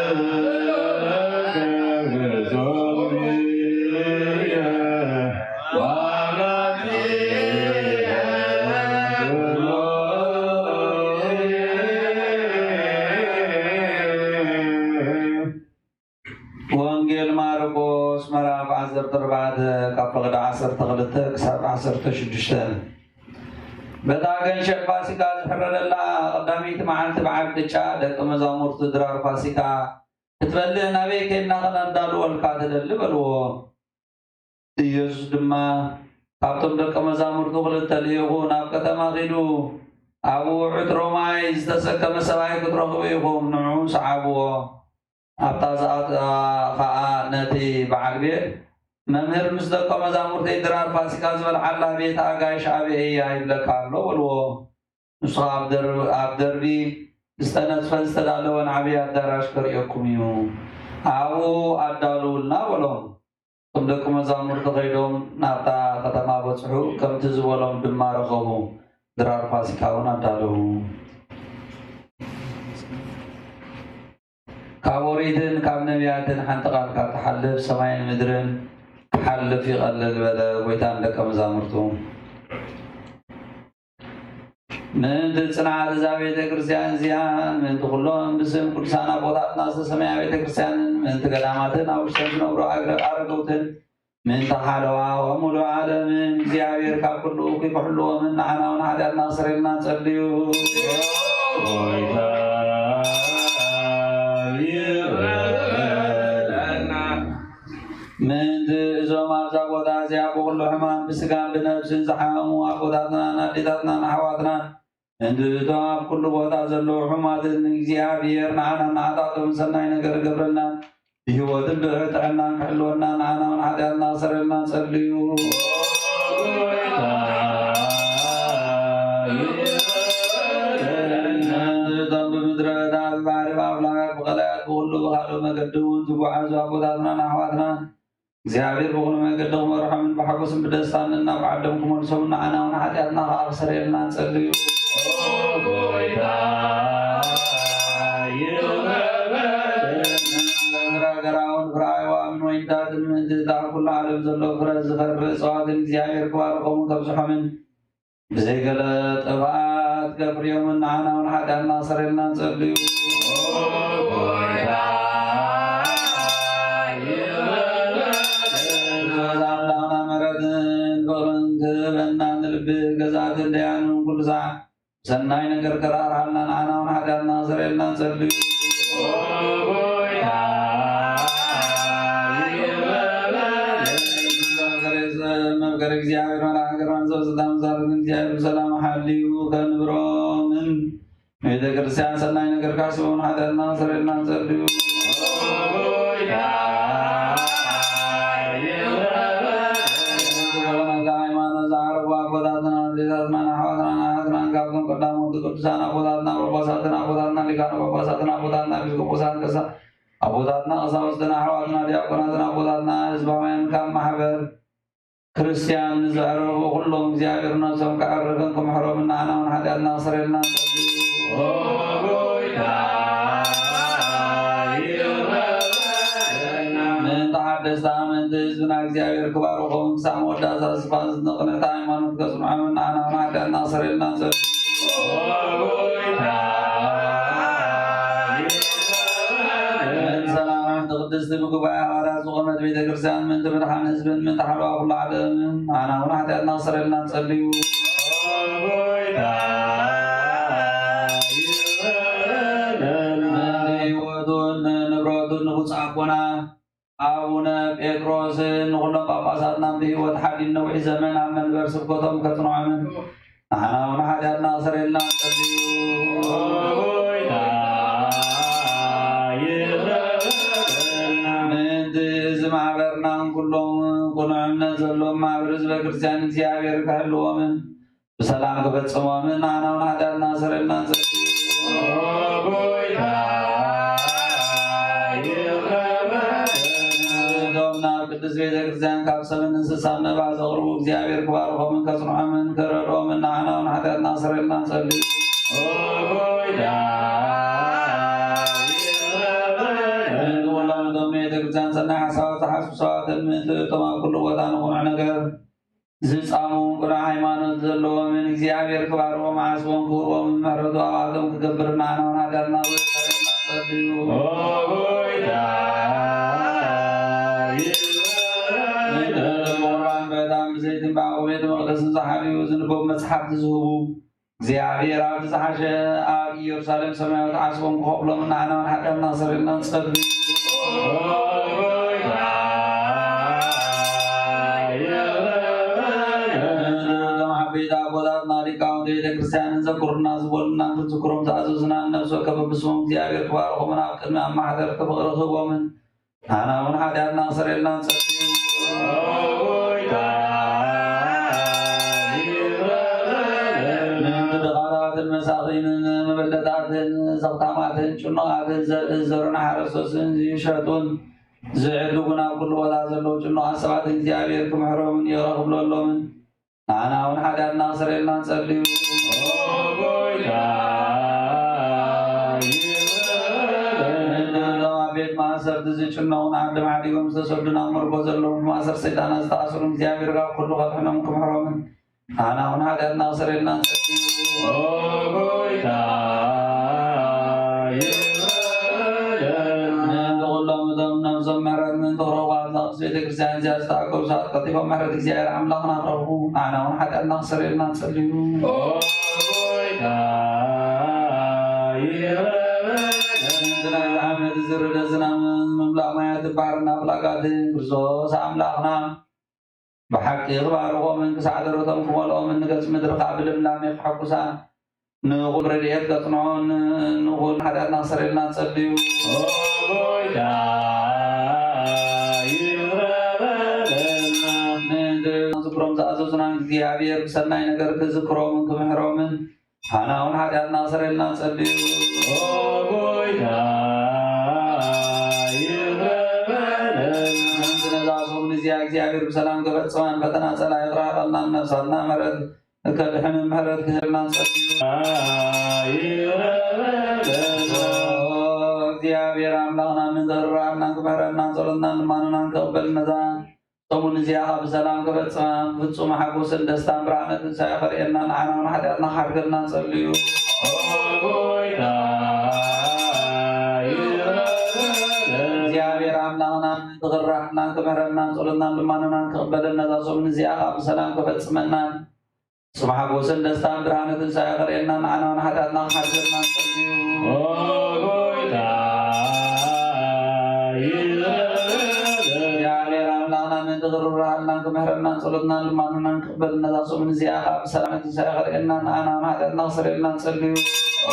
ወንጌል ማርቆስ ምዕራፍ ዓሰርተ ኣርባዕተ ካብ ፈቐደ ዓሰርተ ክልተ ክሳብ ዓሰርተ ሽዱሽተ። በታ ገንሸል ፋሲካ ዝሕረደላ ቀዳመይቲ መዓልቲ በዓል ቅጫ ደቀ መዛሙርቱ ድራር ፋሲካ ክትበልዕ ናበይ ኬድና ኸነዳልወልካ ትደሊ በልዎ። ኢየሱስ ድማ ካብቶም ደቀ መዛሙርቱ ክልተ ልኢኹ ናብ ከተማ ኺዱ፣ ኣብኡ ዕትሮ ማይ ዝተሰከመ ሰብኣይ ክትረኽቡ ኢኹም፣ ንዕኡ ሰዓብዎ። ኣብታ ዝኣተዋ ኸኣ ነቲ በዓል ቤት፣ መምህር ምስ ደቀ መዛሙርተይ ድራር ፋሲካ ዝበልዓላ ቤት ኣጋይሽ ኣበይ እያ ይብለካ ኣሎ በልዎ። ንሱ ኸኣ ኣብ ደር-፣ ኣብ ደርቢ ዝተነጽፈን ዝተዳለወን ዓቢ ኣዳራሽ ከርእየኩም እዩ። ኣብኡ ኣዳልውልና በሎም። እቶም ደቀ መዛሙርቲ ኸይዶም ናብታ ከተማ በጽሑ፣ ከምቲ ዝበሎም ድማ ረኸቡ። ድራር ፋሲካ እውን ኣዳለዉ። ካብ ኦሪትን ካብ ነቢያትን ሓንቲ ቃል ካብ ትሓልፍ፣ ሰማይን ምድርን ትሓልፍ ይቐልል በለ ጎይታ ንደቀ መዛሙርቱ። ምእንቲ ጽንዓት እዛ ቤተ ክርስቲያን እዚኣን፣ ምእንቲ ኩሎም ብስም ቅዱሳን ኣቦታትና ዝተሰመያ ቤተ ክርስቲያንን፣ ምእንቲ ገዳማትን ኣብ ውሽጠን ዝነብሩ ኣግረ-፣ ኣረገውትን፣ ምእንቲ ሓለዋ ወሙሉእ ዓለምን፣ እግዚኣብሔር ካብ ኩሉ እኩይ ክሕልዎምን ንዓና እውን ሓጢኣትና ክሰርየልና ንጸልዩ። ምእንቲ እዞም ኣብዛ ቦታ እዚኣ ብኹሉ ሕማም ብስጋን ብነብስን ዝሓመሙ ኣቦታትናን ኣዴታትናን ኣሕዋትናን፣ ምእንቲ እቶም ኣብ ኩሉ ቦታ ዘለዉ ሕሙማትን እግዚኣብሔር ንዓናን ንዓታቶምን ሰናይ ነገር ክገብረልናን ብህይወትን ብጥዕናን ክሕልወና ንዓና እውን ሓጢኣትና ክሰርየልና ንጸልዩ። እቶም ብምድረ በዳ ብባሕሪ ብኣፍላጋት ብቐላያት ብኹሉ ብኻልእ መገዲ እውን ዝጓዓዙ ኣቦታትናን ኣሕዋትናን እግዚኣብሔር ብኹሉ መገዲ ክመርሖምን ብሓጎስን ብደስታን ነናብ ዓዶም ክመልሶምን ንዓና እውን ሓጢኣትና ከኣ ክሰርየልና ንጸልዩ። ፍረ ሃገራውን ፍረ ኣዕዋምን ወይንታትን ምእንቲ እታ ኣብ ኩሉ ዓለም ዘሎ ፍረ ዝፈሪ እጽዋትን እግዚኣብሔር ክባርኾምን ከብዝሖምን ብዘይ ገለ ጥፍኣት ከፍርዮምን ንዓና እውን ሓጢኣትና ክሰርየልና ንጸልዩ። ኣምላኽና ምሕረትን ፍቕርን ክህበና ንልቢ ገዛእትን ደያኑን ኩሉ ሰዓት ብሰናይ ነገር ከራርሃልና ንዓና እውን ሓጢኣትና ክሰርየልና ንጸልዩ። መፍቀሪ እግዚኣብሔር መልኣክ ገርማን ሰብ ስልጣን መሳፍንት እግዚኣብሔር ብሰላም ሓልዩ ከንብሮምን ንቤተ ክርስቲያን ሰናይ ነገር ካስቦን ሓጢኣትና ክሰርየልና ንጸልዩ። ሃይማኖት ዝዓረጉ ኣቦታትና ኣዴታትና ኣሕዋትናን ኣሓትናን ካብቶም ቀዳሞት ቅዱሳን ኣቦታትና ጳጳሳትን ኣቦታትና ሊቃነ ጳጳሳትን ኣቦታትና ኤጲስቆጶሳትን ቀሳ ኣቦታትና ቀሳውስትን ኣሕዋትና ዲያቆናትን ኣቦታትና ህዝባውያን ካብ ማሕበር ክርስቲያን ንዘዕረፉ ኩሎም እግዚኣብሔር ነብሶም ከዕርፍን ክምሕሮምን ንዓና እውን ሓጢኣትና ክሰርየልና ንጸልዩ። ምእንቲ ሓደስቲ ኣመንቲ ህዝብና እግዚኣብሔር ክባርኾምን ክሳዕ መወዳእታ ዝፋን ንቕንዕቲ ሃይማኖት ከጽንዖምን ንዓና እውን ሓጢኣትና ክሰርየልና ንጸልዩ። ምእንቲ ሰላም ሓንቲ ቅድስቲ ብጉባኤ ሃዋርያት ዝቖመት ቤተ ክርስቲያን ምእንቲ ምድሓን ህዝብን ምእንቲ ሓለዋ ኩሉ ዓለምን ንዓና እውን ሓጢኣትና ክሰርየልና ንጸልዩ። ምእንቲ ህይወቱን ንብረቱን ንብፁዕ ኣቦና ኣቡነ ጴጥሮስን ንኹሎም ጳጳሳትናን ብህይወት ሓልዩ ነዊሕ ዘመን ኣብ መንበር ስብከቶም ከጽንዖምን ንዓና እውን ሓጢኣትና ክሰርየልና ንጸልዩ። ምእንቲ እዚ ማሕበርናን ኩሎም ቅኑዕ እምነት ዘለዎም ማሕበር ህዝበ ክርስቲያን እግዚኣብሔር ክሕልዎምን ብሰላም ክፍጽሞምን ንዓና እውን ሓጢኣትና ክሰርየልና ንጸልዩ። እቶም ናብ ቅድስት ቤተ ክርስቲያን ካብ ሰብን እንስሳን መባ ዘቕርቡ እግዚኣብሔር ክባርኾምን ከጽንዖምን ክረድኦምን ንዓና እውን ሓጢኣትና ክሰርየልና ንጸልዩ። ርዛን ሰናይ ሐሳባት ዝሓስቡ ሰባትን ምእንቲ እቶም ኣብ ኩሉ ቦታ ንቕኑዕ ነገር ዝጻሙ ቅኑዕ ሃይማኖት ዘለዎምን እግዚኣብሔር ክባርኮም ዓስቦም ክህቦምን ምሕረቱ ኣባቶም ክገብር ንዓና እውን ኃጢኣትና ክሕጽረልና ንጸልዩ። ኦ ጎይታ፣ ይቕረ በል። ምእንቲ እቶም ምሁራን ብዕጣን ብዘይትን ብዓቕብ ቤተ መቕደስን ዝሓልዩ ዝንበቡ መጽሓፍቲ ዝህቡ እግዚኣብሔር ኣብቲ ዝሓሸ ኣብ ኢየሩሳሌም ሰማያዊት ዓስቦም ክኸፍሎም ንዓና እውን ኃጢኣትና ክሰረልና ንጸልዩ። እዞም ዓበይቲ ኣቦታትና ሊቃውንቲ ቤተ ክርስቲያን ዘክሩና ዝበሉና ክንዝክሮም ዝኣዘዙና ነፍሲ ወከፍ ብስሞም እግዚኣብሔር ክባርኾምን ኣብ ቅድሚ ኣማሓደርቲ ፍቕሪ ክህቦምን ንዓና እውን ኃጢኣትና ክሰረልና ንጸልዩ። ኦ ጎይታ፣ ይቕረ በል። ምእንቲ ድኻታትን መሳኺንን መበለታትን ዘኽታማትን ጭኑቓትን ዘርኢ ዝዘርኡን ሓረስቶትን ዝሸጡን ዝዕድጉን ኣብ ኩሉ ቦታ ዘለዉ ጭኑቓት ሰባትን እግዚኣብሔር ክምሕሮምን ይቕረ ክብለሎምን ንዓና እውን ኃጢኣትና ክሰረልና ንጸልዩ። ኦ ጎይታ፣ ይቕረ በል። እቶም ኣብ ቤት ማእሰርቲ ዝጭነቑን ዓዶም ሓዲጎም ዝተሰዱን ኣብ ምርኮ ዘለዉን ብማእሰርቲ ሰይጣናት ዝተኣሰሩን እግዚኣብሔር ካብ ኩሉ ከድሕኖም ክምሕሮምን ንዓና እውን ኃጢኣትና ክሰረልና ንጸልዩ። ኦ ጎይታ፣ ይቕረ በል። ንኩሎም እቶም ነፍሶም ምሕረት ምእንቲ ክረኽቡ ኣብዛ ቅድስት ቤተ ክርስቲያን እዚኣ ዝተኣከቡ ሰባት ቀልጢፎም ምሕረት እግዚኣብሔር ኣምላኽና ክረኽቡ ንዓና እውን ኃጢኣትና ክሰረልና ንጸልዩ። ኦ ጎይታ፣ ይቕረ በል። ምእንቲ ናይዚ ዓመት እዚ ርደት ዝናምን ምምላእ ማያትን ባሕርን ኣፍላጋትን ክርስቶስ ኣምላኽና ብሓቂ ክባርኾምን ክሳዕ ደረቶም ክመልኦምን ንገጽ ምድሪ ከኣ ብልምላሜ ከሐጉሳ ንኹሉ ረድኤት ከጽንዖን ንኹሉ ኃጢኣትና ክሰረልና ንጸልዩ። ኦ ጎይታ፣ ይቕረ በለና። ምእንቲ ዝክሮም ዝኣዘዙና እግዚኣብሔር ብሰናይ ነገር ክዝክሮምን ክምሕሮምን ንዓና እውን ኃጢኣትና ክሰረልና ንጸልዩ። ኦ ጎይታ፣ ይቕረ በለና። ምእንቲ ነዛ ሰሙን እዚኣ እግዚኣብሔር ብሰላም ክፈጽማን ፈተና ጸላኢ ክርሕቐልናን ነፍሳትና ምሕረት ከድሕን ምሕረት ክህበና ንጸልዩ። ይቕረ በለና። ኦ እግዚኣብሔር ኣምላኽና ምእንቲ ክርሕቐልናን ክምሕረናን ጸሎትናን ልማኖናን ክቕበል ነዛ ሰሙን እዚኣ ብሰላም ክፈጽማ ፍጹም ሓጎስን ደስታን ብርሃነ ትንሳኤ ከርእየና ንዓና እውን ኃጢኣትና ክሓድገልና ንጸልዩ። ኦ ጎይታ፣ ይቕረ በለና። እግዚኣብሔር ኣምላኽና ምእንቲ ክርሕቐልናን ክምሕረናን ጸሎትናን ልማኖናን ክቕበል ነዛ ሰሙን እዚኣ ብሰላም ክፈጽመናን ፍጹም ሓጎስን ደስታን ብርሃነ ትንሳኤ ከርእየና ንዓና እውን ኃጢኣትና ክሓድገልና ንጸልዩ። ኦ ጎይታ፣ ይቕረ በለና። እግዚኣብሔር ኣምላኽና ምእንቲ ክርሕቐልናን ክምሕረናን ጸሎትናን ልማኖናን ክቕበል ነዛ ሰሙን እዚኣ ብሰላም ትንሳኤ ከርእየና ንዓና እውን ኃጢኣትና ክሰረልና ንጸልዩ። ኦ